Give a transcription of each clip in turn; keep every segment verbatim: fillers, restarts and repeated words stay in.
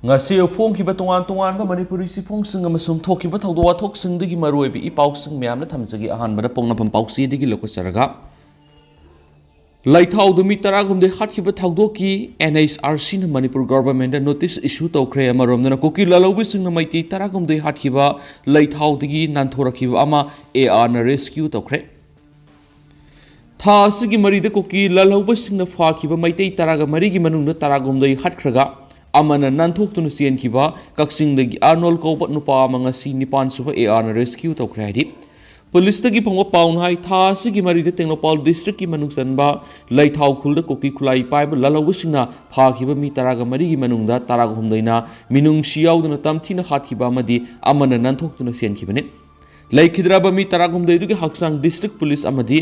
ꯉꯁꯤ ꯐꯣꯡꯈꯤꯕ ꯇꯣꯉꯥꯟ ꯇꯣꯉꯥꯟꯕ ꯃꯅꯤꯄꯨꯔꯤ ꯆꯦꯐꯣꯡꯁꯤꯡ ꯑꯃꯁꯨꯡ ꯊꯣꯛꯈꯤꯕ ꯊꯧꯗꯣꯛ ꯋꯥꯊꯣꯛꯁꯤꯡꯗꯒꯤ ꯃꯔꯨꯑꯣꯏꯕ ꯏ ꯄꯥꯎꯁꯤꯡ ꯃꯌꯥꯝꯅ ꯊꯝꯖꯒꯦ꯫ ꯑꯍꯥꯟꯕꯗ ꯄꯣꯛꯅꯐꯝ ꯄꯥꯎꯆꯦꯗꯒꯤ ꯂꯧꯈꯠꯆꯔꯒ, ꯂꯩꯊꯥꯎꯗ ꯃꯤ ꯇꯔꯥꯍꯨꯝꯗꯣꯏ ꯍꯥꯠꯈꯤꯕ ꯊꯧꯗꯣꯛꯀꯤ NHRCꯅ ꯃꯅꯤꯄꯨꯔ ꯒꯚꯔꯟꯃꯦꯟꯗ ꯅꯣꯇꯤꯁ ꯏꯁꯨ ꯇꯧꯈ꯭ꯔꯦ꯫ ꯑꯃꯔꯣꯝꯗꯅ, ꯀꯨꯀꯤ ꯂꯥꯜꯍꯧꯕꯁꯤꯡꯅ ꯃꯩꯇꯩ ꯇꯔꯥꯍꯨꯝꯗꯣꯏ ꯍꯥꯠꯈꯤꯕ ꯂꯩꯊꯥꯎꯗꯒꯤ ꯅꯥꯟꯊꯣꯔꯛꯈꯤꯕ ꯑꯃ ARꯅ ꯔꯦꯁꯀ꯭ꯌꯨ ꯇꯧꯈ꯭ꯔꯦ꯫ ꯊꯥ ꯑꯁꯤꯒꯤ ꯃꯔꯤꯗ ꯀꯨꯀꯤ ꯂꯥꯜꯍꯧꯕꯁꯤꯡꯅ ꯐꯥꯈꯤꯕ ꯃꯩꯇꯩ ꯇꯔꯥꯒ ꯃꯔꯤꯒꯤ ꯃꯅꯨꯡꯗ ꯇꯔꯥꯍꯨꯝꯗꯣꯏ ꯍꯥꯠꯈ꯭ꯔꯒ, ꯑꯃꯅ ꯅꯥꯟꯊꯣꯛꯇꯨꯅ ꯆꯦꯟꯈꯤꯕ ꯀꯛꯆꯤꯡꯗꯒꯤ ꯑꯥꯔꯅꯣꯜ ꯀꯧꯕ ꯅꯨꯄꯥ ꯑꯃ ꯉꯁꯤ ꯅꯤꯄꯥꯟ ꯁꯨꯕ ARꯅ ꯔꯦꯁꯀ꯭ꯌꯨ ꯇꯧꯈ꯭ꯔꯦ ꯍꯥꯏꯔꯤ꯫ ꯄꯨꯂꯤꯁꯇꯒꯤ ꯐꯪꯕ ꯄꯥꯎꯅ ꯍꯥꯏ, ꯊꯥ ꯑꯁꯤꯒꯤ ꯃꯔꯤꯗ ꯇꯦꯡꯅꯧꯄꯜ ꯗꯤꯁꯇ꯭ꯔꯤꯛꯀꯤ ꯃꯅꯨꯡ ꯆꯟꯕ ꯂꯩꯊꯥꯎ ꯈꯨꯜꯗ ꯀꯨꯀꯤ ꯈꯨꯠꯂꯥꯏ ꯄꯥꯏꯕ ꯂꯥꯜꯍꯧꯕꯁꯤꯡꯅ ꯐꯥꯈꯤꯕ ꯃꯤ ꯇꯔꯥꯒ ꯃꯔꯤꯒꯤ ꯃꯅꯨꯡꯗ ꯇꯔꯥꯍꯨꯝꯗꯣꯏꯅ ꯃꯤꯅꯨꯡꯁꯤ ꯌꯥꯎꯗꯅ ꯇꯝꯊꯤꯅ ꯍꯥꯠꯈꯤꯕ ꯑꯃꯗꯤ ꯑꯃꯅ ꯅꯥꯟꯊꯣꯛꯇꯨꯅ ꯆꯦꯟꯈꯤꯕꯅꯤ꯫ ꯂꯩꯈꯤꯗ꯭ꯔꯕ ꯃꯤ ꯇꯔꯥꯍꯨꯝꯗꯣꯏꯗꯨꯒꯤ ꯍꯛꯆꯥꯡ ꯗꯤꯁꯇ꯭ꯔꯤꯛ ꯄꯨꯂꯤꯁ ꯑꯃꯗꯤ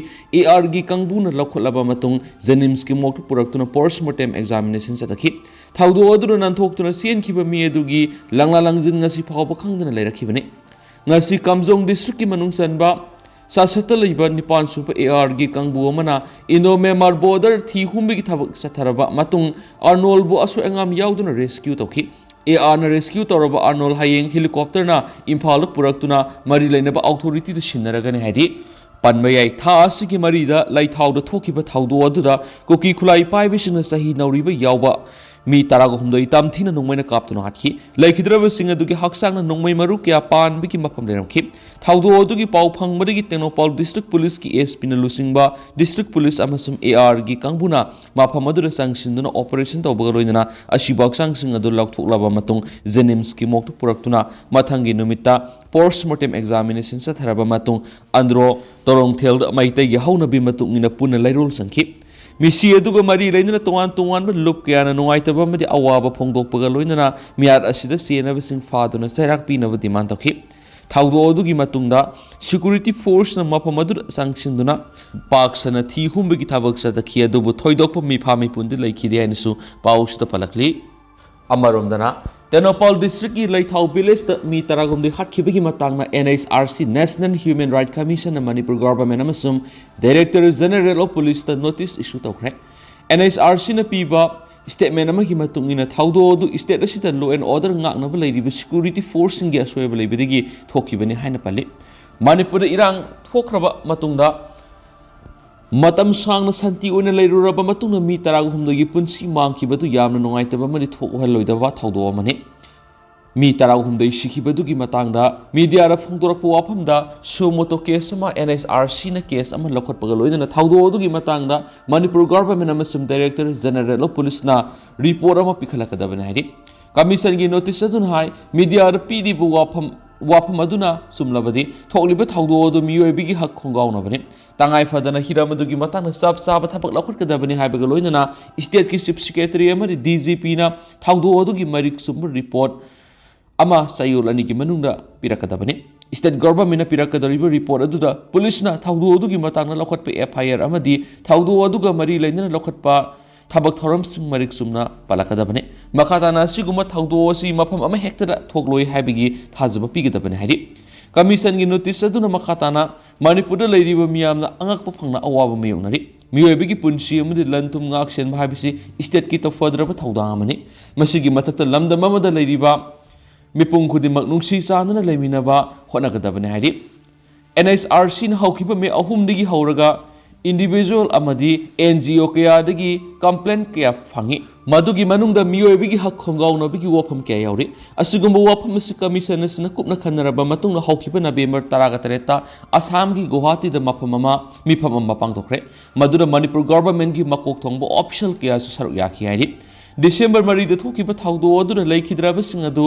ARꯒꯤ ꯀꯥꯡꯕꯨꯅ ꯂꯧꯈꯠꯂꯕ ꯃꯇꯨꯡ ꯖꯦꯅꯤꯝꯁꯀꯤ ꯃꯣꯔꯒꯇ ꯄꯨꯔꯛꯇꯨꯅ ꯄꯣꯁꯠꯃꯣꯔꯇꯦꯝ ꯑꯦꯛꯖꯥꯃꯤꯅꯦꯁꯟ ꯆꯠꯊꯈꯤ꯫ ꯊꯧꯗꯣꯛ ꯑꯗꯨꯗ ꯅꯥꯟꯊꯣꯛꯇꯨꯅ ꯆꯦꯟꯈꯤꯕ ꯃꯤ ꯑꯗꯨꯒꯤ ꯂꯪꯂꯥ ꯂꯪꯖꯤꯟ ꯉꯁꯤ ꯐꯥꯎꯕ ꯈꯪꯗꯅ ꯂꯩꯔꯛꯈꯤꯕꯅꯤ꯫ ꯉꯁꯤ ꯀꯥꯝꯖꯣꯡ ꯗꯤꯁꯇ꯭ꯔꯤꯛꯀꯤ ꯃꯅꯨꯡ ꯆꯟꯕ ꯆꯥꯁꯠꯇ ꯂꯩꯕ ꯅꯤꯄꯥꯟ ꯁꯨꯕ ARꯒꯤ ꯀꯥꯡꯕꯨ ꯑꯃꯅ ꯏꯟꯗꯣ ꯃ꯭ꯌꯥꯟꯃꯥꯔ ꯕꯣꯔꯗꯔ ꯊꯤ ꯍꯨꯝꯕꯒꯤ ꯊꯕꯛ ꯆꯠꯊꯔꯕ ꯃꯇꯨꯡ ꯑꯥꯔꯅꯣꯜꯕꯨ ꯑꯁꯣꯏ ꯑꯉꯥꯝ ꯌꯥꯎꯗꯅ ꯔꯦꯁꯀ꯭ꯌꯨ ꯇꯧꯈꯤ꯫ ARꯅ ꯔꯦꯁꯀ꯭ꯌꯨ ꯇꯧꯔꯕ ꯑꯥꯔꯅꯣꯜ ꯍꯌꯦꯡ ꯍꯦꯂꯤꯀꯣꯞꯇꯔꯅ ꯏꯝꯐꯥꯜꯗ ꯄꯨꯔꯛꯇꯨꯅ ꯃꯔꯤ ꯂꯩꯅꯕ ꯑꯣꯊꯣꯔꯤꯇꯤꯗ ꯁꯤꯟꯅꯔꯒꯅꯤ ꯍꯥꯏꯔꯤ꯫ ꯄꯟꯕ ꯌꯥꯏ, ꯊꯥ ꯑꯁꯤꯒꯤ ꯃꯔꯤꯗ ꯂꯩꯊꯥꯎꯗ ꯊꯣꯛꯈꯤꯕ ꯊꯧꯗꯣꯛ ꯑꯗꯨꯗ ꯀꯨꯀꯤ ꯈꯨꯠꯂꯥꯏ ꯄꯥꯏꯕꯁꯤꯡꯅ ꯆꯍꯤ ꯅꯧꯔꯤꯕ ꯌꯥꯎꯕ ꯃꯤ ꯇꯔꯥꯍꯨꯝꯗꯣꯏ ꯇꯝꯊꯤꯅ ꯅꯣꯡꯃꯩꯅ ꯀꯥꯞꯇꯨꯅ ꯍꯥꯠꯈꯤ꯫ ꯂꯩꯈꯤꯗ꯭ꯔꯕꯁꯤꯡ ꯑꯗꯨꯒꯤ ꯍꯛꯆꯥꯡꯅ ꯅꯣꯡꯃꯩ ꯃꯔꯨ ꯀꯌꯥ ꯄꯥꯟꯕꯒꯤ ꯃꯐꯝ ꯂꯩꯔꯝꯈꯤ꯫ ꯊꯧꯗꯣꯛ ꯑꯗꯨꯒꯤ ꯄꯥꯎ ꯐꯪꯕꯗꯒꯤ ꯇꯦꯡꯅꯧꯄꯜ ꯗꯤꯁꯇ꯭ꯔꯤꯛ ꯄꯨꯂꯤꯁꯀꯤ SPꯅ ꯂꯨꯆꯤꯡꯕ ꯗꯤꯁꯇ꯭ꯔꯤꯛ ꯄꯨꯂꯤꯁ ꯑꯃꯁꯨꯡ ARꯒꯤ ꯀꯥꯡꯕꯨꯅ ꯃꯐꯝ ꯑꯗꯨꯗ ꯆꯪꯁꯤꯟꯗꯨꯅ ꯑꯣꯄꯔꯦꯁꯟ ꯇꯧꯕꯒ ꯂꯣꯏꯅꯅ ꯑꯁꯤꯕ ꯍꯛꯆꯥꯡꯁꯤꯡ ꯑꯗꯨ ꯂꯧꯊꯣꯛꯂꯕ ꯃꯇꯨꯡ ꯖꯦꯅꯤꯝꯁꯀꯤ ꯃꯣꯔꯒꯇ ꯄꯨꯔꯛꯇꯨꯅ ꯃꯊꯪꯒꯤ ꯅꯨꯃꯤꯠꯇ ꯄꯣꯁꯠꯃꯣꯔꯇꯦꯝ ꯑꯦꯛꯖꯥꯃꯤꯅꯦꯁꯟ ꯆꯠꯊꯔꯕ ꯃꯇꯨꯡ ꯑꯟꯗ꯭ꯔꯣ ꯇꯣꯔꯣꯡꯊꯦꯜꯗ ꯃꯩꯇꯩꯒꯤ ꯍꯧꯅꯕꯤ ꯃꯇꯨꯡ ꯏꯟꯅ ꯄꯨꯟꯅ ꯂꯩꯔꯣꯜ ꯆꯪꯈꯤ꯫ ꯃꯤꯁꯤ ꯑꯗꯨꯒ ꯃꯔꯤ ꯂꯩꯅꯅ ꯇꯣꯉꯥꯟ ꯇꯣꯉꯥꯟꯕ ꯂꯨꯞ ꯀꯌꯥꯅ ꯅꯨꯡꯉꯥꯏꯇꯕ ꯑꯃꯗꯤ ꯑꯋꯥꯕ ꯐꯣꯡꯗꯣꯛꯄꯒ ꯂꯣꯏꯅꯅ ꯃꯤꯍꯥꯠ ꯑꯁꯤꯗ ꯆꯦꯟꯅꯕꯁꯤꯡ ꯐꯥꯗꯨꯅ ꯆꯩꯔꯥꯛ ꯄꯤꯅꯕ ꯗꯤꯃꯥꯟ ꯇꯧꯈꯤ꯫ ꯊꯧꯗꯣꯛ ꯑꯗꯨꯒꯤ ꯃꯇꯨꯡꯗ ꯁꯦꯀ꯭ꯌꯨꯔꯤꯇꯤ ꯐꯣꯔꯁꯅ ꯃꯐꯝ ꯑꯗꯨꯗ ꯆꯪꯁꯤꯟꯗꯨꯅ ꯄꯥꯛ ꯁꯟꯅ ꯊꯤ ꯍꯨꯝꯕꯒꯤ ꯊꯕꯛ ꯆꯠꯊꯈꯤ, ꯑꯗꯨꯕꯨ ꯊꯣꯏꯗꯣꯛꯄ ꯃꯤꯐꯥ ꯃꯤꯄꯨꯟꯗꯤ ꯂꯩꯈꯤꯗꯦ ꯍꯥꯏꯅꯁꯨ ꯄꯥꯎꯁꯤꯗ ꯄꯜꯂꯛꯂꯤ꯫ ꯑꯃꯔꯣꯝꯗꯅ, ꯇꯦꯡꯅꯧꯄꯜ ꯗꯤꯁꯇ꯭ꯔꯤꯛꯀꯤ ꯂꯩꯊꯥꯎ ꯚꯤꯂꯦꯖꯇ ꯃꯤ ꯇꯔꯥꯍꯨꯝꯗꯣꯏ ꯍꯥꯠꯈꯤꯕꯒꯤ ꯃꯇꯥꯡꯅ NHRC, National Human Rights Commissionꯅ ꯃꯅꯤꯄꯨꯔ ꯒꯚꯔꯟꯃꯦꯟꯠ ꯑꯃꯁꯨꯡ Director General of Policeꯇ ꯅꯣꯇꯤꯁ ꯏꯁꯨ ꯇꯧꯈ꯭ꯔꯦ꯫ NHRCꯅ ꯄꯤꯕ ꯁ꯭ꯇꯦꯠꯃꯦꯟ ꯑꯃꯒꯤ ꯃꯇꯨꯡ ꯏꯟꯅ, ꯊꯧꯗꯣꯛ ꯑꯗꯨ ꯁ꯭ꯇꯦꯠ ꯑꯁꯤꯗ law and order ꯉꯥꯛꯅꯕ ꯂꯩꯔꯤꯕ ꯁꯦꯀ꯭ꯌꯨꯔꯤꯇꯤ ꯐꯣꯔꯁꯁꯤꯡꯒꯤ ꯑꯁꯣꯏꯕ ꯂꯩꯕꯗꯒꯤ ꯊꯣꯛꯈꯤꯕꯅꯤ ꯍꯥꯏꯅ ꯄꯜꯂꯤ꯫ ꯃꯅꯤꯄꯨꯔꯗ ꯏꯔꯥꯡ ꯊꯣꯛꯈ꯭ꯔꯕ ꯃꯇꯨꯡꯗ, ꯃꯇꯝ ꯁꯥꯡꯅ ꯁꯥꯟꯇꯤ ꯑꯣꯏꯅ ꯂꯩꯔꯨꯔꯕ ꯃꯇꯨꯡꯗ ꯃꯤ ꯇꯔꯥꯍꯨꯝꯗꯣꯏꯒꯤ ꯄꯨꯟꯁꯤ ꯃꯥꯡꯈꯤꯕꯗꯨ ꯌꯥꯝꯅ ꯅꯨꯡꯉꯥꯏꯇꯕ ꯑꯃꯗꯤ ꯊꯣꯛꯍꯜꯂꯣꯏꯗꯕ ꯊꯧꯗꯣꯛ ꯑꯃꯅꯤ꯫ ꯃꯤ ꯇꯔꯥꯍꯨꯝꯗꯣꯏ ꯁꯤꯈꯤꯕꯗꯨꯒꯤ ꯃꯇꯥꯡꯗ ꯃꯤꯗꯤꯌꯥꯗ ꯐꯣꯡꯗꯣꯔꯛꯄ ꯋꯥꯐꯝꯗ, suo motu case ꯑꯃ, N H R Cꯅ case ꯑꯃ ꯂꯧꯈꯠꯄꯒ ꯂꯣꯏꯅꯅ ꯊꯧꯗꯣꯛ ꯑꯗꯨꯒꯤ ꯃꯇꯥꯡꯗ ꯃꯅꯤꯄꯨꯔ ꯒꯚꯔꯟꯃꯦꯟꯠ ꯑꯃꯁꯨꯡ Director General of Policeꯅ ꯔꯤꯄꯣꯔꯠ ꯑꯃ ꯄꯤꯈꯠꯂꯛꯀꯗꯕꯅꯤ ꯍꯥꯏꯔꯤ꯫ ꯀꯃꯤꯁꯟꯒꯤ ꯅꯣꯇꯤꯁ ꯑꯗꯨꯅ ꯍꯥꯏ, ꯃꯤꯗꯤꯌꯥꯗ ꯄꯤꯔꯤꯕ ꯋꯥꯐꯝ, ꯋꯥꯐꯝ ꯑꯗꯨꯅ ꯆꯨꯝꯂꯕꯗꯤ, ꯊꯣꯛꯂꯤꯕ ꯊꯧꯗꯣꯛ ꯑꯗꯨ ꯃꯤꯑꯣꯏꯕꯒꯤ ꯍꯛ ꯈꯣꯡꯒꯥꯎꯅꯕꯅꯤ꯫ ꯇꯉꯥꯏ ꯐꯗꯅ ꯍꯤꯔꯝ ꯑꯗꯨꯒꯤ ꯃꯇꯥꯡꯗ ꯆꯞ ꯆꯥꯕ ꯊꯕꯛ ꯂꯧꯈꯠꯀꯗꯕꯅꯤ ꯍꯥꯏꯕꯒ ꯂꯣꯏꯅꯅ ꯁ꯭ꯇꯦꯠꯀꯤ ꯆꯤꯐ ꯁꯦꯀ꯭ꯔꯦꯇꯔꯤ ꯑꯃꯗꯤ ꯗꯤ ꯖꯤ ꯄꯤꯅ ꯊꯧꯗꯣꯛ ꯑꯗꯨꯒꯤ ꯃꯔꯤꯛ ꯆꯨꯝꯕ ꯔꯤꯄꯣꯔꯠ ꯑꯃ ꯆꯌꯣꯜ ꯑꯅꯤꯒꯤ ꯃꯅꯨꯡꯗ ꯄꯤꯔꯛꯀꯗꯕꯅꯤ꯫ ꯁ꯭ꯇꯦꯠ ꯒꯚꯔꯟꯃꯦꯟꯠꯅ ꯄꯤꯔꯛꯀꯗꯧꯔꯤꯕ ꯔꯤꯄꯣꯔꯠ ꯑꯗꯨꯗ ꯄꯨꯂꯤꯁꯅ ꯊꯧꯗꯣꯛ ꯑꯗꯨꯒꯤ ꯃꯇꯥꯡꯗ ꯂꯧꯈꯠꯄ F I R ꯑꯃꯗꯤ ꯊꯧꯗꯣꯛ ꯑꯗꯨꯒ ꯃꯔꯤ ꯂꯩꯅꯅ ꯂꯧꯈꯠꯄ ꯊꯕꯛ ꯊꯧꯔꯝꯁꯤꯡ ꯃꯔꯤꯛ ꯆꯨꯝꯅ ꯄꯜꯂꯛꯀꯗꯕꯅꯤ꯫ ꯃꯈꯥ ꯇꯥꯅ ꯑꯁꯤꯒꯨꯝꯕ ꯊꯧꯗꯣꯛ ꯑꯁꯤ ꯃꯐꯝ ꯑꯃꯍꯦꯛꯇꯗ ꯊꯣꯛꯂꯣꯏ ꯍꯥꯏꯕꯒꯤ ꯊꯥꯖꯕ ꯄꯤꯒꯗꯕꯅꯤ ꯍꯥꯏꯔꯤ꯫ ꯀꯃꯤꯁꯟꯒꯤ ꯅꯣꯇꯤꯁ ꯑꯗꯨꯅ ꯃꯈꯥ ꯇꯥꯅ ꯃꯅꯤꯄꯨꯔꯗ ꯂꯩꯔꯤꯕ ꯃꯤꯌꯥꯝꯅ ꯑꯉꯛꯄ ꯐꯪꯅ ꯑꯋꯥꯕ ꯃꯥꯌꯣꯛꯅꯔꯤ꯫ ꯃꯤꯑꯣꯏꯕꯒꯤ ꯄꯨꯟꯁꯤ ꯑꯃꯗꯤ ꯂꯟ ꯊꯨꯝ ꯉꯥꯛ ꯁꯦꯟꯕ ꯍꯥꯏꯕꯁꯤ ꯁ꯭ꯇꯦꯠꯀꯤ ꯇꯧꯐꯗ꯭ꯔꯕ ꯊꯧꯗꯥꯡ ꯑꯃꯅꯤ꯫ ꯃꯁꯤꯒꯤ ꯃꯊꯛꯇ ꯂꯝꯗꯝ ꯑꯃꯗ ꯂꯩꯔꯤꯕ ꯃꯤꯄꯨꯝ ꯈꯨꯗꯤꯡꯃꯛ ꯅꯨꯡꯁꯤ ꯆꯥꯟꯅꯅ ꯂꯩꯃꯤꯟꯅꯕ ꯍꯣꯠꯅꯒꯗꯕꯅꯤ ꯍꯥꯏꯔꯤ꯫ N H R Cꯅ ꯍꯧꯈꯤꯕ ꯃꯦ ꯑꯍꯨꯝꯗꯒꯤ ꯍꯧꯔꯒ individual ꯑꯃꯗꯤ N G O ꯀꯌꯥꯗꯒꯤ complaint ꯀꯌꯥ ꯐꯪꯏ꯫ ꯃꯗꯨꯒꯤ ꯃꯅꯨꯡꯗ ꯃꯤꯑꯣꯏꯕꯒꯤ ꯍꯛ ꯈꯣꯡꯒꯥꯎꯅꯕꯒꯤ ꯋꯥꯐꯝ ꯀꯌꯥ ꯌꯥꯎꯔꯤ꯫ ꯑꯁꯤꯒꯨꯝꯕ ꯋꯥꯐꯝ ꯑꯁꯤ ꯀꯃꯤꯁꯟ ꯑꯁꯤꯅ ꯀꯨꯞꯅ ꯈꯟꯅꯔꯕ ꯃꯇꯨꯡꯗ ꯍꯧꯈꯤꯕ ꯅꯕꯦꯝꯕꯔ ꯇꯔꯥꯒ ꯇꯔꯦꯠꯇ ꯑꯁꯥꯝꯒꯤ ꯒꯨꯋꯥꯍꯥꯇꯤꯗ ꯃꯐꯝ ꯑꯃ, ꯃꯤꯐꯝ ꯑꯃ ꯄꯥꯡꯊꯣꯛꯈ꯭ꯔꯦ꯫ ꯃꯗꯨꯗ ꯃꯅꯤꯄꯨꯔ ꯒꯚꯔꯟꯃꯦꯟꯠꯀꯤ ꯃꯀꯣꯛ ꯊꯣꯡꯕ ꯑꯣꯐꯤꯁꯤꯌꯦꯜ ꯀꯌꯥꯁꯨ ꯁꯔꯨꯛ ꯌꯥꯈꯤ ꯍꯥꯏꯔꯤ꯫ ꯗꯤꯁꯦꯝꯕꯔ ꯃꯔꯤꯗ ꯊꯣꯛꯈꯤꯕ ꯊꯧꯗꯣꯛ ꯑꯗꯨꯗ ꯂꯩꯈꯤꯗ꯭ꯔꯕꯁꯤꯡ ꯑꯗꯨ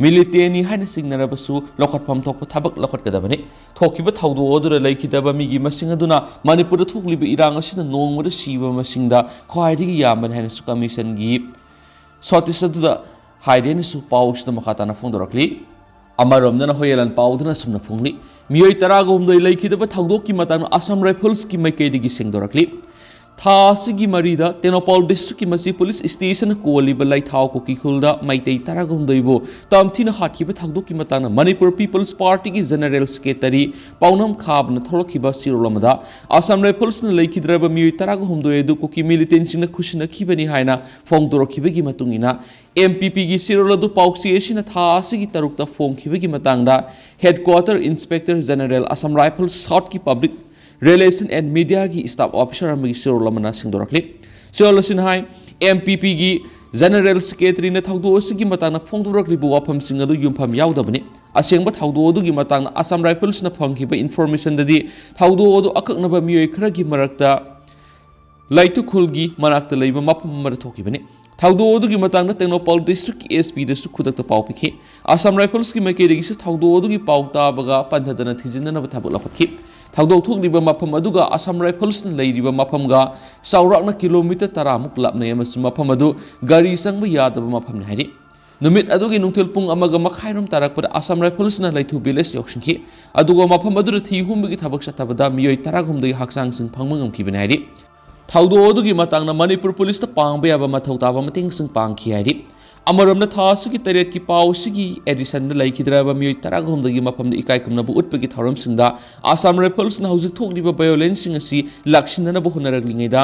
ꯃꯤꯂꯤꯇꯦꯅꯤ ꯍꯥꯏꯅ ꯆꯤꯡꯅꯔꯕꯁꯨ ꯂꯧꯈꯠꯐꯝ ꯊꯣꯛꯄ ꯊꯕꯛ ꯂꯧꯈꯠꯀꯗꯕꯅꯤ꯫ ꯊꯣꯛꯈꯤꯕ ꯊꯧꯗꯣꯛ ꯑꯗꯨꯗ ꯂꯩꯈꯤꯗꯕ ꯃꯤꯒꯤ ꯃꯁꯤꯡ ꯑꯗꯨꯅ ꯃꯅꯤꯄꯨꯔꯗ ꯊꯣꯛꯂꯤꯕ ꯏꯔꯥꯡ ꯑꯁꯤꯅ ꯅꯣꯡꯃꯗ ꯁꯤꯕ ꯃꯁꯤꯡꯗ ꯈ꯭ꯋꯥꯏꯗꯒꯤ ꯌꯥꯝꯕꯅꯤ ꯍꯥꯏꯅꯁꯨ ꯀꯃꯤꯁꯟꯒꯤ ꯁꯣꯇꯤꯁ ꯑꯗꯨꯗ ꯍꯥꯏꯔꯦꯅꯁꯨ ꯄꯥꯎꯁꯤꯗ ꯃꯈꯥ ꯇꯥꯅ ꯐꯣꯡꯗꯣꯔꯛꯂꯤ꯫ ꯑꯃꯔꯣꯝꯗꯅ ꯍꯣꯌꯦꯂꯟ ꯄꯥꯎꯗꯨꯅ ꯑꯁꯨꯝꯅ ꯐꯣꯡꯂꯤ, ꯃꯤꯑꯣꯏ ꯇꯔꯥꯒ ꯍꯨꯝꯗꯣꯏ ꯂꯩꯈꯤꯗꯕ ꯊꯧꯗꯣꯛꯀꯤ ꯃꯇꯥꯡꯗ ꯑꯁꯥꯝ ꯔꯥꯏꯐꯜꯁꯀꯤ ꯃꯥꯏꯀꯩꯗꯒꯤ ꯁꯦꯡꯗꯣꯔꯛꯂꯤ꯫ ꯊꯥ ꯑꯁꯤꯒꯤ ꯃꯔꯤꯗ ꯇꯦꯡꯅꯧꯄꯥꯜ ꯗꯤꯁꯇ꯭ꯔꯤꯛꯀꯤ ꯃꯁꯤ ꯄꯨꯂꯤꯁ ꯁ꯭ꯇꯦꯁꯟꯅ ꯀꯣꯜꯂꯤꯕ ꯂꯩꯊꯥꯎ ꯀꯨꯀꯤ ꯈꯨꯜꯗ ꯃꯩꯇꯩ ꯇꯔꯥꯒꯍꯨꯝꯗꯣꯏꯕꯨ ꯇꯝꯊꯤꯅ ꯍꯥꯠꯈꯤꯕ ꯊꯧꯗꯣꯛꯀꯤ ꯃꯇꯥꯡꯗ ꯃꯅꯤꯄꯨꯔ ꯄꯤꯄꯜꯁ ꯄꯥꯔꯇꯤꯒꯤ ꯖꯦꯅꯔꯦꯜ ꯁꯦꯀ꯭ꯔꯦꯇꯔꯤ ꯄꯥꯎꯅꯝ ꯈꯥꯕꯅ ꯊꯣꯛꯂꯛꯈꯤꯕ ꯆꯦꯔꯣꯜ ꯑꯃꯗ ꯑꯁꯥꯝ ꯔꯥꯏꯐꯜꯁꯅ ꯂꯩꯈꯤꯗ꯭ꯔꯕ ꯃꯤꯑꯣꯏ ꯇꯔꯥꯒꯍꯨꯝꯗꯣꯏ ꯑꯗꯨ ꯀꯨꯀꯤ ꯃꯤꯂꯤꯇꯦꯟꯁꯤꯡꯅ ꯈꯨꯠꯁꯤꯟꯅꯈꯤꯕꯅꯤ ꯍꯥꯏꯅ ꯐꯣꯡꯗꯣꯔꯛꯈꯤꯕꯒꯤ ꯃꯇꯨꯡ ꯏꯟꯅ ꯑꯦꯝ ꯄꯤ ꯄꯤꯒꯤ ꯆꯦꯔꯣꯜ ꯑꯗꯨ ꯄꯥꯎꯆꯦ ꯑꯁꯤꯅ ꯊꯥ ꯑꯁꯤꯒꯤ ꯇꯔꯨꯛꯇ ꯐꯣꯡꯈꯤꯕꯒꯤ ꯃꯇꯥꯡꯗ headquarter inspector general Assam rifles ꯁꯥꯎꯠꯀꯤ ꯄꯕ꯭ꯂꯤꯛ ꯔꯤꯂꯦꯁꯟ ꯑꯦꯟ ꯃꯤꯗꯤꯌꯥꯒꯤ ꯁ꯭ꯇꯥꯐ ꯑꯣꯐꯤꯁꯔ ꯑꯃꯒꯤ ꯆꯦꯔꯣꯜ ꯑꯃꯅ ꯁꯦꯡꯗꯣꯔꯛꯂꯤ꯫ ꯆꯦꯔꯣꯜ ꯑꯁꯤꯅ ꯍꯥꯏ, ꯑꯦꯝ ꯄꯤ ꯄꯤꯒꯤ ꯖꯦꯅꯔꯦꯜ ꯁꯦꯀ꯭ꯔꯦꯇꯔꯤꯅ ꯊꯧꯗꯣꯛ ꯑꯁꯤꯒꯤ ꯃꯇꯥꯡꯗ ꯐꯣꯡꯗꯣꯔꯛꯂꯤꯕ ꯋꯥꯐꯝꯁꯤꯡ ꯑꯗꯨ ꯌꯨꯝꯐꯝ ꯌꯥꯎꯗꯕꯅꯤ꯫ ꯑꯁꯦꯡꯕ ꯊꯧꯗꯣꯛ ꯑꯗꯨꯒꯤ ꯃꯇꯥꯡꯗ ꯑꯁꯥꯝ ꯔꯥꯏꯐꯜꯁꯅ ꯐꯪꯈꯤꯕ ꯏꯟꯐꯣꯔꯃꯦꯁꯟꯗꯗꯤ ꯊꯧꯗꯣꯛ ꯑꯗꯨ ꯑꯀꯛꯅꯕ ꯃꯤꯑꯣꯏ ꯈꯔꯒꯤ ꯃꯔꯛꯇ ꯂꯩꯇꯨꯈꯨꯜꯒꯤ ꯃꯅꯥꯛꯇ ꯂꯩꯕ ꯃꯐꯝ ꯑꯃꯗ ꯊꯣꯛꯈꯤꯕꯅꯤ꯫ ꯊꯧꯗꯣꯛ ꯑꯗꯨꯒꯤ ꯃꯇꯥꯡꯗ ꯇꯦꯡꯅꯧꯄꯥꯜ ꯗꯤꯁꯇ꯭ꯔꯤꯛꯀꯤ ꯑꯦꯁ ꯄꯤꯗꯁꯨ ꯈꯨꯗꯛꯇ ꯄꯥꯎ ꯄꯤꯈꯤ꯫ ꯑꯁꯥꯝ ꯔꯥꯏꯐꯜꯁꯀꯤ ꯃꯥꯏꯀꯩꯗꯒꯤꯁꯨ ꯊꯧꯗꯣꯛ ꯑꯗꯨꯒꯤ ꯄꯥꯎ ꯇꯥꯕꯒ ꯄꯟꯊꯗꯅ ꯊꯤꯖꯤꯟꯅꯅꯕ ꯊꯕꯛ ꯂꯧꯈꯠꯈꯤ꯫ ꯊꯧꯗꯣꯛ ꯊꯣꯛꯂꯤꯕ ꯃꯐꯝ ꯑꯗꯨꯒ ꯑꯁꯥꯝ ꯔꯥꯏꯐꯜꯁꯅ ꯂꯩꯔꯤꯕ ꯃꯐꯝꯒ ꯆꯥꯎꯔꯥꯛꯅ ꯀꯤꯂꯣꯃꯤꯇꯔ ꯇꯔꯥꯃꯨꯛ ꯂꯥꯞꯅꯩ ꯑꯃꯁꯨꯡ ꯃꯐꯝ ꯑꯗꯨ ꯒꯥꯔꯤ ꯆꯪꯕ ꯌꯥꯗꯕ ꯃꯐꯝꯅꯤ ꯍꯥꯏꯔꯤ꯫ ꯅꯨꯃꯤꯠ ꯑꯗꯨꯒꯤ ꯅꯨꯡꯊꯤꯜ ꯄꯨꯡ ꯑꯃꯒ ꯃꯈꯥꯏꯔꯣꯝ ꯇꯥꯔꯛꯄꯗ ꯑꯁꯥꯝ ꯔꯥꯏꯐꯜꯁꯅ ꯂꯩꯊꯨ ꯚꯤꯂꯦꯖ ꯌꯧꯁꯤꯟꯈꯤ꯫ ꯑꯗꯨꯒ ꯃꯐꯝ ꯑꯗꯨꯗ ꯊꯤ ꯍꯨꯝꯕꯒꯤ ꯊꯕꯛ ꯆꯠꯊꯕꯗ ꯃꯤꯑꯣꯏ ꯇꯔꯥꯍꯨꯝꯗꯣꯏ ꯍꯛꯆꯥꯡꯁꯤꯡ ꯐꯪꯕ ꯉꯝꯈꯤꯕꯅꯤ ꯍꯥꯏꯔꯤ꯫ ꯊꯧꯗꯣꯛ ꯑꯗꯨꯒꯤ ꯃꯇꯥꯡꯗ ꯃꯅꯤꯄꯨꯔ ꯄꯨꯂꯤꯁꯇ ꯄꯥꯡꯕ ꯌꯥꯕ ꯃꯊꯧ ꯇꯥꯕ ꯃꯇꯦꯡꯁꯤꯡ ꯄꯥꯡꯈꯤ ꯍꯥꯏꯔꯤ꯫ ꯑꯃꯔꯣꯝꯗ ꯊꯥ ꯑꯁꯤꯒꯤ ꯇꯔꯦꯠꯀꯤ ꯄꯥꯎ ꯑꯁꯤꯒꯤ ꯑꯦꯗꯤꯁꯟꯗ ꯂꯩꯈꯤꯗ꯭ꯔꯕ ꯃꯤꯑꯣꯏ ꯇꯔꯥꯍꯨꯝꯗꯣꯏꯒꯤ ꯃꯐꯝꯗ ꯏꯀꯥꯏ ꯈꯨꯝꯅꯕ ꯎꯠꯄꯒꯤ ꯊꯧꯔꯝꯁꯤꯡꯗ ꯑꯁꯥꯝ ꯔꯥꯏꯐꯜꯁꯅ ꯍꯧꯖꯤꯛ ꯊꯣꯛꯂꯤꯕ ꯚꯥꯏꯑꯣꯂꯦꯟꯁꯁꯤꯡ ꯑꯁꯤ ꯂꯥꯛꯁꯤꯟꯅꯅꯕ ꯍꯣꯠꯅꯔꯛꯂꯤꯉꯩꯗ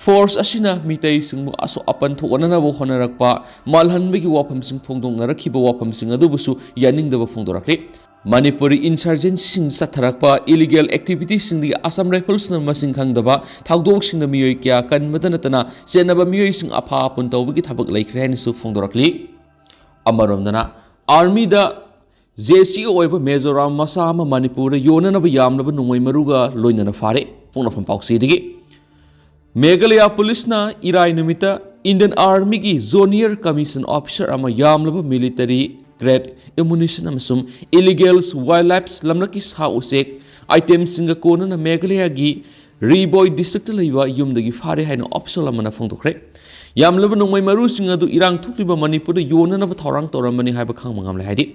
ꯐꯣꯔꯁ ꯑꯁꯤꯅ ꯃꯤꯇꯩꯁꯤꯡꯕꯨ ꯑꯁꯣꯛ ꯑꯄꯟ ꯊꯣꯛꯍꯟꯅꯅꯕ ꯍꯣꯠꯅꯔꯛꯄ, ꯃꯥꯜꯍꯟꯕꯒꯤ ꯋꯥꯐꯝꯁꯤꯡ ꯐꯣꯡꯗꯣꯛꯅꯔꯛꯈꯤꯕ ꯋꯥꯐꯝꯁꯤꯡ ꯑꯗꯨꯕꯨꯁꯨ ꯌꯥꯅꯤꯡꯗꯕ ꯐꯣꯡꯗꯣꯔꯛꯂꯤ꯫ ꯃꯅꯤꯄꯨꯔꯤ ꯏꯟꯁꯔꯖꯦꯟꯁꯤꯁꯤꯡ ꯆꯠꯊꯔꯛꯄ ꯏꯂꯤꯒꯦꯜ ꯑꯦꯛꯇꯤꯚꯤꯇꯤꯁꯤꯡꯗꯒꯤ ꯑꯁꯥꯝ ꯔꯥꯏꯐꯜꯁꯅ ꯃꯁꯤꯡ ꯈꯪꯗꯕ ꯊꯧꯗꯣꯛꯁꯤꯡꯗ ꯃꯤꯑꯣꯏ ꯀꯌꯥ ꯀꯟꯕꯗ ꯅꯠꯇꯅ ꯆꯦꯟꯅꯕ ꯃꯤꯑꯣꯏꯁꯤꯡ ꯑꯐꯥ ꯑꯄꯨꯟ ꯇꯧꯕꯒꯤ ꯊꯕꯛ ꯂꯩꯈ꯭ꯔꯦ ꯍꯥꯏꯅꯁꯨ ꯐꯣꯡꯗꯣꯔꯛꯂꯤ꯫ ꯑꯃꯔꯣꯝꯗꯅ ꯑꯥꯔꯃꯤꯗ ꯖꯦ ꯁꯤ ꯑꯣꯏꯕ ꯃꯤꯖꯣꯔꯥꯝ ꯃꯆꯥ ꯑꯃ ꯃꯅꯤꯄꯨꯔꯗ ꯌꯣꯟꯅꯅꯕ ꯌꯥꯝꯂꯕ ꯅꯣꯡꯃꯩ ꯃꯔꯨꯒ ꯂꯣꯏꯅꯅ ꯐꯥꯔꯦ꯫ ꯄꯣꯛꯅꯐꯝ ꯄꯥꯎꯆꯦꯗꯒꯤ ꯃꯦꯘꯥꯂꯌꯥ ꯄꯨꯂꯤꯁꯅ ꯏꯔꯥꯏ ꯅꯨꯃꯤꯠꯇ ꯏꯟꯗꯤꯌꯟ ꯑꯥꯔꯃꯤꯒꯤ ꯖꯨꯅꯤꯌꯔ ꯀꯃꯤꯁꯟ ꯑꯣꯐꯤꯁꯔ ꯑꯃ ꯌꯥꯝꯂꯕ ꯃꯤꯂꯤꯇꯔꯤ ꯒ꯭ꯔꯦꯗ ꯑꯦꯃꯨꯅꯤꯁꯟ ꯑꯃꯁꯨꯡ ꯏꯂꯤꯒꯦꯜ ꯋꯥꯏꯜ ꯂꯥꯏꯐ ꯂꯝꯂꯛꯀꯤ ꯁꯥ ꯎꯆꯦꯛ ꯑꯥꯏꯇꯦꯝꯁꯤꯡꯒ ꯀꯣꯟꯅꯅ ꯃꯦꯘꯥꯂꯌꯥꯒꯤ ꯔꯤꯕꯣꯏ ꯗꯤꯁꯇ꯭ꯔꯤꯛꯇ ꯂꯩꯕ ꯌꯨꯝꯗꯒꯤ ꯐꯥꯔꯦ ꯍꯥꯏꯅ ꯑꯣꯐꯤꯁꯤꯌꯦꯜ ꯑꯃꯅ ꯐꯣꯡꯗꯣꯛꯈ꯭ꯔꯦ꯫ ꯌꯥꯝꯂꯕ ꯅꯣꯡꯃꯩ ꯃꯔꯨꯁꯤꯡ ꯑꯗꯨ ꯏꯔꯥꯡ ꯊꯣꯛꯂꯤꯕ ꯃꯅꯤꯄꯨꯔꯗ ꯌꯣꯟꯅꯅꯕ ꯊꯧꯔꯥꯡ ꯇꯧꯔꯝꯕꯅꯤ ꯍꯥꯏꯕ ꯈꯪꯕ ꯉꯝꯂꯦ ꯍꯥꯏꯔꯤ꯫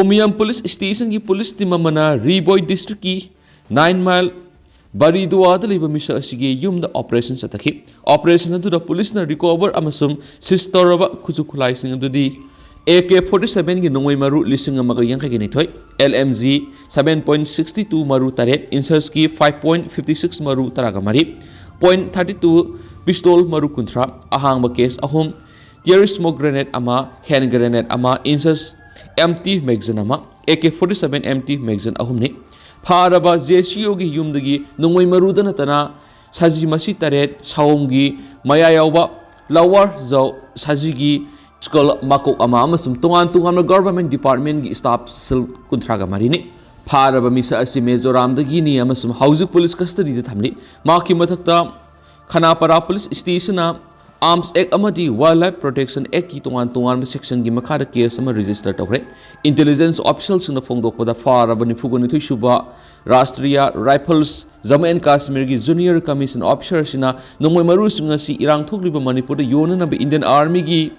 ꯎꯃꯤꯌꯝ ꯄꯨꯂꯤꯁ ꯁ꯭ꯇꯦꯁꯟꯒꯤ ꯄꯨꯂꯤꯁ ꯇꯤꯝ ꯑꯃꯅ ꯔꯤꯕꯣꯏ ꯗꯤꯁꯇ꯭ꯔꯤꯛꯀꯤ ꯅꯥꯏꯟ ꯃꯥꯏꯜ ꯕꯥꯔꯤꯗꯨꯋꯥꯗ ꯂꯩꯕ ꯃꯤꯁꯛ ꯑꯁꯤꯒꯤ ꯌꯨꯝꯗ operation ꯆꯠꯊꯈꯤ꯫ Operation ꯑꯗꯨꯗ ꯄꯨꯂꯤꯁꯅ recover ꯑꯃꯁꯨꯡ seize ꯇꯧꯔꯕ ꯈꯨꯠꯁꯨ ꯈꯨꯠꯂꯥꯏꯁꯤꯡ ꯑꯗꯨꯗꯤ A K forty seven ꯒꯤ ꯅꯣꯡꯃꯩ ꯃꯔꯨ ꯂꯤꯁꯤꯡ ꯑꯃꯒ ꯌꯥꯡꯈꯩꯒ ꯅꯤꯊꯣꯏ, L M G seven point sixty two ꯃꯔꯨ ꯇꯔꯦꯠ, inches ꯀꯤ five point fifty six ꯃꯔꯨ ꯇꯔꯥꯒ ꯃꯔꯤ, point thirty two pistol ꯃꯔꯨ ꯀꯨꯟꯊ꯭ꯔꯥ, ꯑꯍꯥꯡꯕ case ꯑꯍꯨꯝ, tear smoke grenade ꯑꯃ, hand grenade ꯑꯃ, inches empty magazine ꯑꯃ, A K forty seven empty magazine ꯑꯍꯨꯝꯅꯤ꯫ ꯐꯥꯔꯕ JCO ꯒꯤ ꯌꯨꯝꯗꯒꯤ ꯅꯣꯡꯃꯩ ꯃꯔꯨꯗ ꯅꯠꯇꯅ ꯁꯖꯤ ꯃꯁꯤ ꯇꯔꯦꯠ, ꯁꯥꯑꯣꯝꯒꯤ ꯃꯌꯥ ꯌꯥꯎꯕ lower jaw, ꯁꯖꯤꯒꯤ skull ꯃꯀꯣꯛ ꯑꯃ ꯑꯃꯁꯨꯡ ꯇꯣꯉꯥꯟ ꯇꯣꯉꯥꯟꯕ government department ꯀꯤ staff seal ꯀꯨꯟꯊ꯭ꯔꯥꯒ ꯃꯔꯤꯅꯤ꯫ ꯐꯥꯔꯕ ꯃꯤꯁꯛ ꯑꯁꯤ ꯃꯤꯖꯣꯔꯥꯝꯗꯒꯤꯅꯤ ꯑꯃꯁꯨꯡ ꯍꯧꯖꯤꯛ police custody ꯗ ꯊꯝꯂꯤ꯫ ꯃꯍꯥꯛꯀꯤ ꯃꯊꯛꯇ ꯈꯅꯥꯄꯥꯔꯥ police station ꯅ Arms Act ꯑꯃꯗꯤ Wildlife Protection Act ꯀꯤ ꯇꯣꯉꯥꯟ ꯇꯣꯉꯥꯟꯕ section ꯒꯤ ꯃꯈꯥꯗ case ꯑꯃ register ꯇꯧꯈ꯭ꯔꯦ꯫ Intelligence official ꯁꯤꯡꯅ ꯐꯣꯡꯗꯣꯛꯄꯗ, ꯐꯥꯔꯕ ꯅꯤꯐꯨꯒ ꯅꯤꯊꯣꯏ ꯁꯨꯕ Rashtriya Rifles Jammu and Kashmir ꯒꯤ junior commission officer ꯑꯁꯤꯅ ꯅꯣꯡꯃꯩ ꯃꯔꯨꯁꯤꯡ ꯑꯁꯤ ꯏꯔꯥꯡ ꯊꯣꯛꯂꯤꯕ ꯃꯅꯤꯄꯨꯔꯗ ꯌꯣꯟꯅꯅꯕ Indian Army ꯒꯤ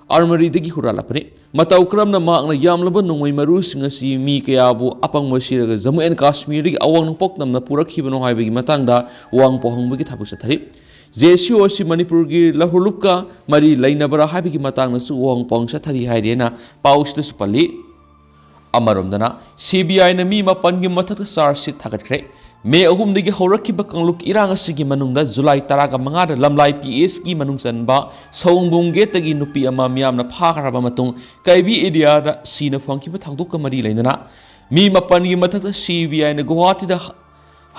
armoury ꯗꯒꯤ ꯍꯨꯔꯥꯜꯂꯛꯄꯅꯤ꯫ ꯃꯇꯧ ꯀꯔꯝꯅ ꯃꯍꯥꯛꯅ ꯌꯥꯝꯂꯕ ꯅꯣꯡꯃꯩ ꯃꯔꯨꯁꯤꯡ ꯑꯁꯤ ꯃꯤ ꯀꯌꯥꯕꯨ ꯑꯄꯪꯕ ꯁꯤꯔꯒ Jammu and Kashmir ꯗꯒꯤ ꯑꯋꯥꯡ ꯅꯣꯡꯄꯣꯛ ꯇꯝꯅ ꯄꯨꯔꯛꯈꯤꯕꯅꯣ ꯍꯥꯏꯕꯒꯤ ꯃꯇꯥꯡꯗ ꯋꯥꯍꯪ ꯄꯥꯎꯍꯪꯕꯒꯤ ꯊꯕꯛ ꯆꯠꯊꯔꯤ꯫ JCO ꯑꯁꯤ ꯃꯅꯤꯄꯨꯔꯒꯤ ꯂꯧꯍꯨꯔꯂꯨꯞꯀ ꯃꯔꯤ ꯂꯩꯅꯕ꯭ꯔꯥ ꯍꯥꯏꯕꯒꯤ ꯃꯇꯥꯡꯗꯁꯨ ꯋꯥꯍꯪ ꯄꯥꯎꯍꯪ ꯆꯠꯊꯔꯤ ꯍꯥꯏꯔꯤ ꯍꯥꯏꯅ ꯄꯥꯎꯁꯤꯗꯁꯨ ꯄꯜꯂꯤ꯫ ꯑꯃꯔꯣꯝꯗꯅ, CBI ꯅ ꯃꯤ ꯃꯥꯄꯟꯒꯤ ꯃꯊꯛꯇ charge sheet ꯊꯥꯒꯠꯈ꯭ꯔꯦ꯫ May ꯑꯍꯨꯝꯗꯒꯤ ꯍꯧꯔꯛꯈꯤꯕ ꯀꯥꯡꯂꯨꯞꯀꯤ ꯏꯔꯥꯡ ꯑꯁꯤꯒꯤ ꯃꯅꯨꯡꯗ July ꯇꯔꯥꯒ ꯃꯉꯥꯗ ꯂꯝꯂꯥꯏ PS ꯀꯤ ꯃꯅꯨꯡ ꯆꯟꯕ ꯁꯑꯣꯝꯕꯨꯡ gate ꯇꯒꯤ ꯅꯨꯄꯤ ꯑꯃ ꯃꯤꯌꯥꯝꯅ ꯐꯥꯈ꯭ꯔꯕ ꯃꯇꯨꯡ ꯀꯩꯕꯤ area ꯗ ꯁꯤꯅ ꯐꯪꯈꯤꯕ ꯊꯧꯗꯣꯛꯀ ꯃꯔꯤ ꯂꯩꯅꯅ ꯃꯤ ꯃꯥꯄꯟꯒꯤ ꯃꯊꯛꯇ CBI ꯅ ꯒꯨꯋꯥꯍꯥꯇꯤꯗ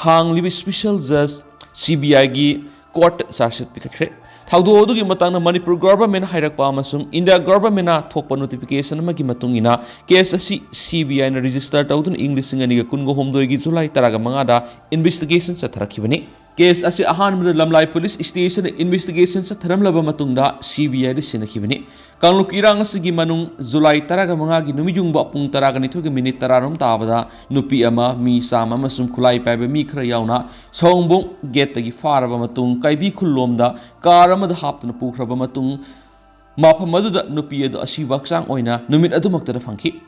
ꯍꯥꯡꯂꯤꯕ special judge CBI ꯒꯤ court ꯇ charge sheet ꯄꯤꯈꯠꯈ꯭ꯔꯦ꯫ ꯊꯧꯗꯣꯛ ꯑꯗꯨꯒꯤ ꯃꯇꯥꯡꯗ ꯃꯅꯤꯄꯨꯔ government ꯍꯥꯏꯔꯛꯄ ꯑꯃꯁꯨꯡ India government ꯅ ꯊꯣꯛꯄ notification ꯑꯃꯒꯤ ꯃꯇꯨꯡ ꯏꯟꯅ case ꯑꯁꯤ CBI ꯅ register ꯇꯧꯗꯨꯅ ꯏꯪ ꯂꯤꯁꯤꯡ ꯑꯅꯤꯒ ꯀꯨꯟꯒ ꯍꯨꯝꯗꯣꯏꯒꯤ July ꯇꯔꯥꯒ ꯃꯉꯥꯗ investigation ꯆꯠꯊꯔꯛꯈꯤꯕꯅꯤ꯫ Case ꯑꯁꯤ ꯑꯍꯥꯟꯕꯗ ꯂꯝꯂꯥꯏ police station ꯗ investigation ꯆꯠꯊꯔꯝꯂꯕ ꯃꯇꯨꯡꯗ CBI ꯗ ꯁꯤꯟꯅꯈꯤꯕꯅꯤ꯫ ꯀꯥꯡꯂꯨꯞꯀꯤ ꯏꯔꯥꯡ ꯑꯁꯤꯒꯤ ꯃꯅꯨꯡ July ꯇꯔꯥꯒ ꯃꯉꯥꯒꯤ ꯅꯨꯃꯤꯠꯌꯨꯡꯕ ꯄꯨꯡ ꯇꯔꯥꯒ ꯅꯤꯊꯣꯏꯒ minute ꯇꯔꯥꯔꯣꯝ ꯇꯥꯕꯗ ꯅꯨꯄꯤ ꯑꯃ, ꯃꯤ ꯆꯥꯝꯃ ꯑꯃꯁꯨꯡ ꯈꯨꯠꯂꯥꯏ ꯄꯥꯏꯕ ꯃꯤ ꯈꯔ ꯌꯥꯎꯅ ꯁꯑꯣꯝꯕꯨꯡ gate ꯇꯒꯤ ꯐꯥꯔꯕ ꯃꯇꯨꯡ ꯀꯩꯕꯤ ꯈꯨꯜꯂꯣꯝꯗ car ꯑꯃꯗ ꯍꯥꯞꯇꯨꯅ ꯄꯨꯈ꯭ꯔꯕ ꯃꯇꯨꯡ ꯃꯐꯝ ꯑꯗꯨꯗ ꯅꯨꯄꯤ ꯑꯗꯨ ꯑꯁꯤꯕ ꯍꯛꯆꯥꯡ ꯑꯣꯏꯅ ꯅꯨꯃꯤꯠ ꯑꯗꯨꯃꯛꯇꯗ ꯐꯪꯈꯤ꯫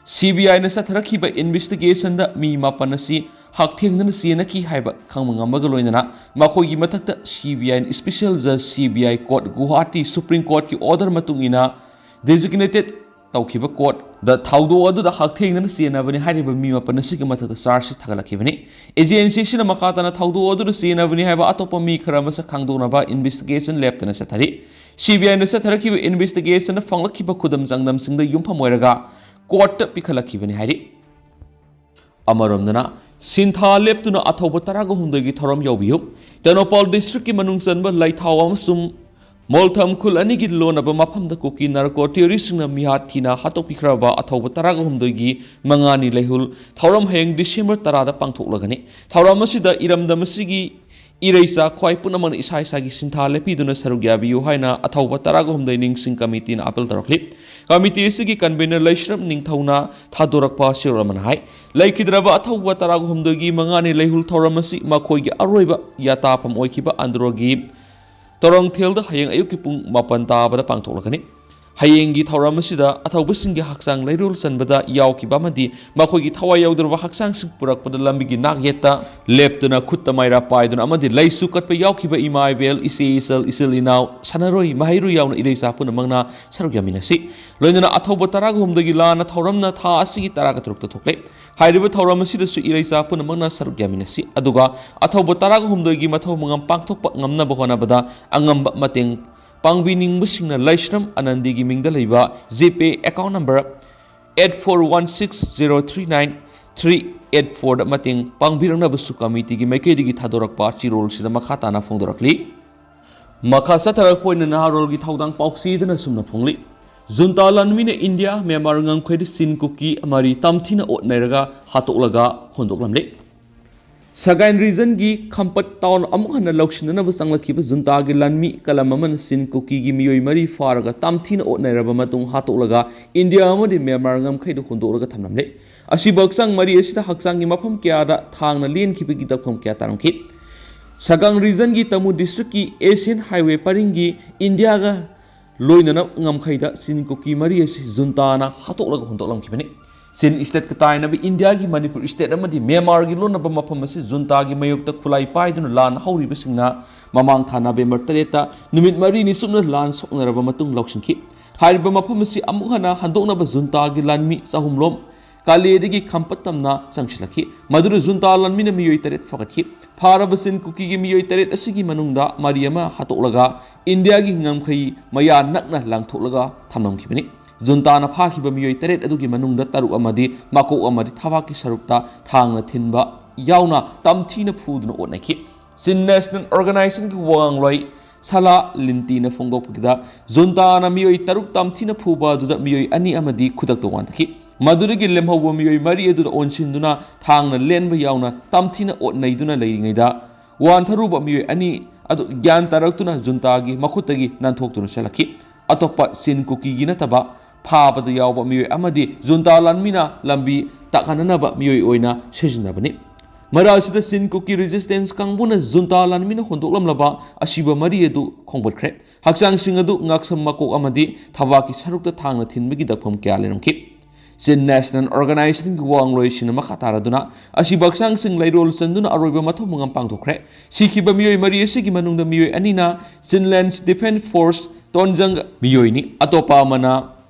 CBI ꯅ ꯆꯠꯊꯔꯛꯈꯤꯕ investigation ꯗ ꯃꯤ ꯃꯥꯄꯟ ꯑꯁꯤ ꯍꯛꯊꯦꯡꯅꯅ ꯆꯦꯟꯅꯈꯤ ꯍꯥꯏꯕ ꯈꯪꯕ ꯉꯝꯕꯒ ꯂꯣꯏꯅꯅ ꯃꯈꯣꯏꯒꯤ ꯃꯊꯛꯇ CBI Special Judge, CBI Court, Guwahati Supreme Courtꯀꯤ order ꯃꯇꯨꯡ ꯏꯟꯅ designated ꯇꯧꯈꯤꯕ courtꯗ ꯊꯧꯗꯣꯛ ꯑꯗꯨꯗ ꯍꯛꯊꯦꯡꯅꯅ ꯆꯦꯟꯅꯕꯅꯤ ꯍꯥꯏꯔꯤꯕ ꯃꯤ ꯃꯥꯄꯟ ꯑꯁꯤꯒꯤ ꯃꯊꯛꯇ charge sheet ꯊꯥꯒꯠꯂꯛꯈꯤꯕꯅꯤ꯫ Agencyꯁꯤꯅ ꯃꯈꯥ ꯇꯥꯅ ꯊꯧꯗꯣꯛ ꯑꯗꯨꯗ ꯆꯦꯟꯅꯕꯅꯤ ꯍꯥꯏꯕ ꯑꯇꯣꯞꯄ ꯃꯤ ꯈꯔ ꯃꯁꯛ ꯈꯪꯗꯣꯛꯅꯕ investigation ꯂꯦꯞꯇꯅ ꯆꯠꯊꯔꯤ꯫ CBIꯅ ꯆꯠꯊꯔꯛꯈꯤꯕ investigationꯗ ꯐꯪꯂꯛꯈꯤꯕ ꯈꯨꯗꯝ ꯆꯥꯡꯗꯝꯁꯤꯡꯗ ꯌꯨꯝꯐꯝ ꯑꯣꯏꯔꯒ courtꯇ ꯄꯤꯈꯠꯂꯛꯈꯤꯕꯅꯤ ꯍꯥꯏꯔꯤ꯫ ꯑꯃꯔꯣꯝꯗꯅ, ꯁꯤꯟꯊꯥ ꯂꯦꯞꯇꯨꯅ ꯑꯊꯧꯕ ꯇꯔꯥꯒ ꯍꯨꯝꯗꯣꯏꯒꯤ ꯊꯧꯔꯝ ꯌꯥꯎꯕꯤꯌꯨ꯫ ꯇꯦꯡꯅꯧꯄꯥꯜ districtꯀꯤ ꯃꯅꯨꯡ ꯆꯟꯕ ꯂꯩꯊꯥꯎ ꯑꯃꯁꯨꯡ ꯃꯣꯜꯊꯝ ꯈꯨꯜ ꯑꯅꯤꯒꯤ ꯂꯣꯟꯅꯕ ꯃꯐꯝꯗ ꯀꯨꯀꯤ narco terroristꯁꯤꯡꯅ ꯃꯤꯍꯥꯠ ꯊꯤꯅ ꯍꯥꯠꯇꯣꯛꯄꯤꯈ꯭ꯔꯕ ꯑꯊꯧꯕ ꯇꯔꯥꯒ ꯍꯨꯝꯗꯣꯏꯒꯤ ꯃꯉꯥꯅꯤ ꯂꯩꯍꯨꯜ ꯊꯧꯔꯝ ꯍꯌꯦꯡ December ꯇꯔꯥꯗ ꯄꯥꯡꯊꯣꯛꯂꯒꯅꯤ꯫ ꯊꯧꯔꯝ ꯑꯁꯤꯗ ꯏꯔꯝꯗꯝ ꯑꯁꯤꯒꯤ ꯏꯔꯩꯆꯥ ꯈ꯭ꯋꯥꯏ ꯄꯨꯝꯅꯃꯛꯅ ꯏꯁꯥ ꯏꯁꯥꯒꯤ ꯁꯤꯟꯊꯥ ꯂꯦꯞꯄꯤꯗꯨꯅ ꯁꯔꯨꯛ ꯌꯥꯕꯤꯌꯨ ꯍꯥꯏꯅ ꯑꯊꯧꯕ ꯇꯔꯥꯒ ꯍꯨꯝꯗꯣꯏ ꯅꯤꯡꯁꯤꯡ committeeꯅ appeal ꯇꯧꯔꯛꯂꯤ꯫ Committee ꯑꯁꯤꯒꯤ convener ꯂꯩꯁ꯭ꯔꯝ ꯅꯤꯡꯊꯧꯅ ꯊꯥꯗꯣꯔꯛꯄ ꯆꯦꯔꯣꯜ ꯑꯃꯅ ꯍꯥꯏ, ꯂꯩꯈꯤꯗ꯭ꯔꯕ ꯑꯊꯧꯕ ꯇꯔꯥꯒ ꯍꯨꯝꯗꯣꯏꯒꯤ ꯃꯉꯥꯅꯤ ꯂꯩꯍꯨꯜ ꯊꯧꯔꯝ ꯑꯁꯤ ꯃꯈꯣꯏꯒꯤ ꯑꯔꯣꯏꯕ ꯌꯥꯇꯥꯐꯝ ꯑꯣꯏꯈꯤꯕ ꯑꯟꯗ꯭ꯔꯣꯒꯤ ꯇꯣꯔꯣꯡꯊꯦꯜꯗ ꯍꯌꯦꯡ ꯑꯌꯨꯛꯀꯤ ꯄꯨꯡ ꯃꯥꯄꯟ ꯇꯥꯕꯗ ꯄꯥꯡꯊꯣꯛꯂꯒꯅꯤ꯫ ꯍꯌꯦꯡꯒꯤ ꯊꯧꯔꯝ ꯑꯁꯤꯗ ꯑꯊꯧꯕꯁꯤꯡꯒꯤ ꯍꯛꯆꯥꯡ ꯂꯩꯔꯣꯜ ꯆꯟꯕꯗ ꯌꯥꯎꯈꯤꯕ ꯑꯃꯗꯤ ꯃꯈꯣꯏꯒꯤ ꯊꯋꯥꯏ ꯌꯥꯎꯗ꯭ꯔꯕ ꯍꯛꯆꯥꯡꯁꯤꯡ ꯄꯨꯔꯛꯄꯗ ꯂꯝꯕꯤꯒꯤ ꯅꯥꯛꯌꯦꯠꯇ ꯂꯦꯞꯇꯨꯅ ꯈꯨꯠꯇ ꯃꯩꯔꯥ ꯄꯥꯏꯗꯨꯅ ꯑꯃꯗꯤ ꯂꯩꯁꯨ ꯀꯠꯄ ꯌꯥꯎꯈꯤꯕ ꯏꯃꯥ ꯏꯕꯦꯜ, ꯏꯆꯦ ꯏꯆꯜ, ꯏꯆꯤꯜ ꯏꯅꯥꯎ, ꯁꯥꯟꯅꯔꯣꯏ ꯃꯍꯩꯔꯣꯏ ꯌꯥꯎꯅ ꯏꯔꯩꯆꯥ ꯄꯨꯝꯅꯃꯛꯅ ꯁꯔꯨꯛ ꯌꯥꯃꯤꯟꯅꯁꯤ꯫ ꯂꯣꯏꯅꯅ ꯑꯊꯧꯕ ꯇꯔꯥꯒ ꯍꯨꯝꯗꯣꯏꯒꯤ ꯂꯥꯟꯅ ꯊꯧꯔꯝꯅ ꯊꯥ ꯑꯁꯤꯒꯤ ꯇꯔꯥꯒ ꯇꯔꯨꯛꯇ ꯊꯣꯛꯂꯦ꯫ ꯍꯥꯏꯔꯤꯕ ꯊꯧꯔꯝ ꯑꯁꯤꯗꯁꯨ ꯏꯔꯩꯆꯥ ꯄꯨꯝꯅꯃꯛꯅ ꯁꯔꯨꯛ ꯌꯥꯃꯤꯟꯅꯁꯤ꯫ ꯑꯗꯨꯒ ꯑꯊꯧꯕ ꯇꯔꯥꯒ ꯍꯨꯝꯗꯣꯏꯒꯤ ꯃꯊꯧ ꯃꯉꯝ ꯄꯥꯡꯊꯣꯛꯄ ꯉꯝꯅꯕ ꯍꯣꯠꯅꯕꯗ ꯑꯉꯝꯕ ꯃꯇꯦꯡ ꯄꯥꯡꯕꯤꯅꯤꯡꯕꯁꯤꯡꯅ ꯂꯩꯁ꯭ꯔꯝ ꯑꯅꯟꯗꯤꯒꯤ ꯃꯤꯡꯗ ꯂꯩꯕ GPay account number eight four one six zero three nine three eight fourꯗ ꯃꯇꯦꯡ ꯄꯥꯡꯕꯤꯔꯛꯅꯕꯁꯨ committeeꯒꯤ ꯃꯥꯏꯀꯩꯗꯒꯤ ꯊꯥꯗꯣꯔꯛꯄ ꯆꯦꯔꯣꯜꯁꯤꯗ ꯃꯈꯥ ꯇꯥꯅ ꯐꯣꯡꯗꯣꯔꯛꯂꯤ꯫ ꯃꯈꯥ ꯆꯠꯊꯔꯛꯄ ꯑꯣꯏꯅ ꯅꯍꯥꯔꯣꯜꯒꯤ ꯊꯧꯗꯥꯡ ꯄꯥꯎꯆꯦꯗꯅ ꯁꯨꯝꯅ ꯐꯣꯡꯂꯤ꯫ Junta ꯂꯥꯟꯃꯤꯅ ꯏꯟꯗꯤꯌꯥ ꯃ꯭ꯌꯥꯟꯃꯥꯔ ꯉꯝꯈꯩꯗ ꯆꯤꯟ ꯀꯨꯀꯤ ꯃꯔꯤ ꯇꯝꯊꯤꯅ ꯑꯣꯠꯅꯔꯒ ꯍꯥꯠꯇꯣꯛꯂꯒ ꯍꯨꯟꯗꯣꯛꯂꯝꯂꯦ꯫ ꯁꯒꯥꯏꯟ regionꯒꯤ ꯈꯝꯄꯠ town ꯑꯃꯨꯛ ꯍꯟꯅ ꯂꯧꯁꯤꯟꯅꯅꯕ ꯆꯪꯂꯛꯈꯤꯕ Juntaꯒꯤ ꯂꯥꯟꯃꯤ ꯀꯂꯝ ꯑꯃꯅ ꯆꯤꯟ ꯀꯨꯀꯤꯒꯤ ꯃꯤꯑꯣꯏ ꯃꯔꯤ ꯐꯥꯔꯒ ꯇꯝꯊꯤꯅ ꯑꯣꯠꯅꯔꯕ ꯃꯇꯨꯡ ꯍꯥꯠꯇꯣꯛꯂꯒ ꯏꯟꯗꯤꯌꯥ ꯑꯃꯗꯤ ꯃ꯭ꯌꯥꯟꯃꯥꯔ ꯉꯝꯈꯩꯗ ꯍꯨꯟꯗꯣꯛꯂꯒ ꯊꯝꯂꯝꯂꯦ꯫ ꯑꯁꯤꯕ ꯍꯛꯆꯥꯡ ꯃꯔꯤ ꯑꯁꯤꯗ ꯍꯛꯆꯥꯡꯒꯤ ꯃꯐꯝ ꯀꯌꯥꯗ ꯊꯥꯡꯅ ꯂꯦꯟꯈꯤꯕꯒꯤ ꯗꯛꯐꯝ ꯀꯌꯥ ꯇꯥꯔꯝꯈꯤ꯫ ꯁꯒꯥꯡ regionꯒꯤ ꯇꯃꯨ districtꯀꯤ Asian Highway ꯄꯔꯤꯡꯒꯤ ꯏꯟꯗꯤꯌꯥꯒ ꯂꯣꯏꯅꯅ ꯉꯝꯈꯩꯗ ꯆꯤꯟ ꯀꯨꯀꯤ ꯃꯔꯤ ꯑꯁꯤ Juntaꯅ ꯍꯥꯠꯇꯣꯛꯂꯒ ꯍꯨꯟꯗꯣꯛꯂꯝꯈꯤꯕꯅꯤ꯫ ꯆꯤꯟ state ꯀ ꯇꯥꯏꯅꯕ ꯏꯟꯗꯤꯌꯥꯒꯤ ꯃꯅꯤꯄꯨꯔ state ꯑꯃꯗꯤ ꯃ꯭ꯌꯥꯟꯃꯥꯔꯒꯤ ꯂꯣꯟꯅꯕ ꯃꯐꯝ ꯑꯁꯤ ꯖꯨꯟꯇꯥꯒꯤ ꯃꯥꯌꯣꯛꯇ ꯈꯨꯠꯂꯥꯏ ꯄꯥꯏꯗꯨꯅ ꯂꯥꯟ ꯍꯧꯔꯤꯕꯁꯤꯡꯅ ꯃꯃꯥꯡ ꯊꯥ ꯅꯕꯦꯝꯕꯔ ꯇꯔꯦꯠꯇ ꯅꯨꯃꯤꯠ ꯃꯔꯤꯅꯤ ꯆꯨꯞꯅ ꯂꯥꯟ ꯁꯣꯛꯅꯔꯕ ꯃꯇꯨꯡ ꯂꯧꯁꯤꯟꯈꯤ꯫ ꯍꯥꯏꯔꯤꯕ ꯃꯐꯝ ꯑꯁꯤ ꯑꯃꯨꯛ ꯍꯟꯅ ꯍꯟꯗꯣꯛꯅꯕ ꯖꯨꯟꯇꯥꯒꯤ ꯂꯥꯟꯃꯤ ꯆꯍꯨꯝꯔꯣꯝ ꯀꯥꯂꯦꯗꯒꯤ ꯈꯝꯄ ꯇꯝꯅ ꯆꯪꯁꯤꯜꯂꯛꯈꯤ꯫ ꯃꯗꯨꯗ ꯖꯨꯟꯇꯥ ꯂꯥꯟꯃꯤꯅ ꯃꯤꯑꯣꯏ ꯇꯔꯦꯠ ꯐꯒꯠꯈꯤ꯫ ꯐꯥꯔꯕ ꯆꯤꯟ ꯀꯨꯀꯤꯒꯤ ꯃꯤꯑꯣꯏ ꯇꯔꯦꯠ ꯑꯁꯤꯒꯤ ꯃꯅꯨꯡꯗ ꯃꯔꯤ ꯑꯃ ꯍꯥꯠꯇꯣꯛꯂꯒ ꯏꯟꯗꯤꯌꯥꯒꯤ ꯉꯝꯈꯩ ꯃꯌꯥ ꯅꯛꯅ ꯂꯪꯊꯣꯛꯂꯒ ꯊꯝꯂꯝꯈꯤꯕꯅꯤ꯫ ꯖꯨꯟꯇꯥꯅ ꯐꯥꯈꯤꯕ ꯃꯤꯑꯣꯏ ꯇꯔꯦꯠ ꯑꯗꯨꯒꯤ ꯃꯅꯨꯡꯗ ꯇꯔꯨꯛ ꯑꯃꯗꯤ ꯃꯀꯣꯛ ꯑꯃꯗꯤ ꯊꯕꯥꯛꯀꯤ ꯁꯔꯨꯛꯇ ꯊꯥꯡꯅ ꯊꯤꯟꯕ ꯌꯥꯎꯅ ꯇꯝꯊꯤꯅ ꯐꯨꯗꯨꯅ ꯑꯣꯠꯅꯈꯤ꯫ ꯆꯤꯟ National Organization ꯒꯤ ꯋꯥꯉꯥꯡꯂꯣꯏ ꯁꯂꯥ ꯂꯤꯟꯇꯤꯅ ꯐꯣꯡꯗꯣꯛꯄꯗ, ꯖꯨꯟꯇꯥꯅ ꯃꯤꯑꯣꯏ ꯇꯔꯨꯛ ꯇꯝꯊꯤꯅ ꯐꯨꯕ ꯑꯗꯨꯗ ꯃꯤꯑꯣꯏ ꯑꯅꯤ ꯑꯃꯗꯤ ꯈꯨꯗꯛꯇ ꯋꯥꯟꯊꯈꯤ꯫ ꯃꯗꯨꯗꯒꯤ ꯂꯦꯝꯍꯧꯕ ꯃꯤꯑꯣꯏ ꯃꯔꯤ ꯑꯗꯨꯗ ꯑꯣꯟꯁꯤꯟꯗꯨꯅ ꯊꯥꯡꯅ ꯂꯦꯟꯕ ꯌꯥꯎꯅ ꯇꯝꯊꯤꯅ ꯑꯣꯠꯅꯩꯗꯨꯅ ꯂꯩꯔꯤꯉꯩꯗ, ꯋꯥꯟꯊꯔꯨꯕ ꯃꯤꯑꯣꯏ ꯑꯅꯤ ꯑꯗꯨ ꯒ꯭ꯌꯥꯟ ꯇꯥꯔꯛꯇꯨꯅ ꯖꯨꯟꯇꯥꯒꯤ ꯃꯈꯨꯠꯇꯒꯤ ꯅꯥꯟꯊꯣꯛꯇꯨꯅ ꯆꯠꯂꯛꯈꯤ꯫ ꯑꯇꯣꯞꯄ ꯆꯤꯟ ꯀꯨꯀꯤꯒꯤ ꯅꯠꯇꯕ ꯐꯥꯕꯗ ꯌꯥꯎꯕ ꯃꯤꯑꯣꯏ ꯑꯃꯗꯤ ꯖꯨꯟꯇꯥ ꯂꯥꯟꯃꯤꯅ ꯂꯝꯕꯤ ꯇꯥꯛꯍꯟꯅꯅꯕ ꯃꯤꯑꯣꯏ ꯑꯣꯏꯅ ꯁꯤꯖꯤꯟꯅꯕꯅꯤ꯫ ꯃꯔꯛ ꯑꯁꯤꯗ ꯆꯤꯟ ꯀꯨꯀꯤ resistance ꯀꯥꯡꯕꯨꯅ ꯖꯨꯟꯇꯥ ꯂꯥꯟꯃꯤꯅ ꯍꯨꯟꯗꯣꯛꯂꯝꯂꯕ ꯑꯁꯤꯕ ꯃꯔꯤ ꯑꯗꯨ ꯈꯣꯝꯒꯠꯈ꯭ꯔꯦ꯫ ꯍꯛꯆꯥꯡꯁꯤꯡ ꯑꯗꯨ ꯉꯛꯁꯝ, ꯃꯀꯣꯛ ꯑꯃꯗꯤ ꯊꯕꯥꯛꯀꯤ ꯁꯔꯨꯛꯇ ꯊꯥꯡꯅ ꯊꯤꯟꯕꯒꯤ ꯗꯛꯐꯝ ꯀꯌꯥ ꯂꯩꯔꯝꯈꯤ꯫ ꯆꯤꯟ National Organization ꯒꯤ ꯋꯥꯉꯥꯡꯂꯣꯏꯁꯤꯡꯅ ꯃꯈꯥ ꯇꯥꯔꯗꯨꯅ ꯑꯁꯤꯕ ꯍꯛꯆꯥꯡꯁꯤꯡ ꯂꯩꯔꯣꯜ ꯆꯟꯗꯨꯅ ꯑꯔꯣꯏꯕ ꯃꯊꯧ ꯃꯉꯝ ꯄꯥꯡꯊꯣꯛꯈ꯭ꯔꯦ꯫ ꯁꯤꯈꯤꯕ ꯃꯤꯑꯣꯏ ꯃꯔꯤ ꯑꯁꯤꯒꯤ ꯃꯅꯨꯡꯗ ꯃꯤꯑꯣꯏ ꯑꯅꯤꯅ Chinland Defence Force ꯇꯣꯟꯖꯪ ꯃꯤꯑꯣꯏꯅꯤ, ꯑꯇꯣꯞꯄ ꯑꯃꯅ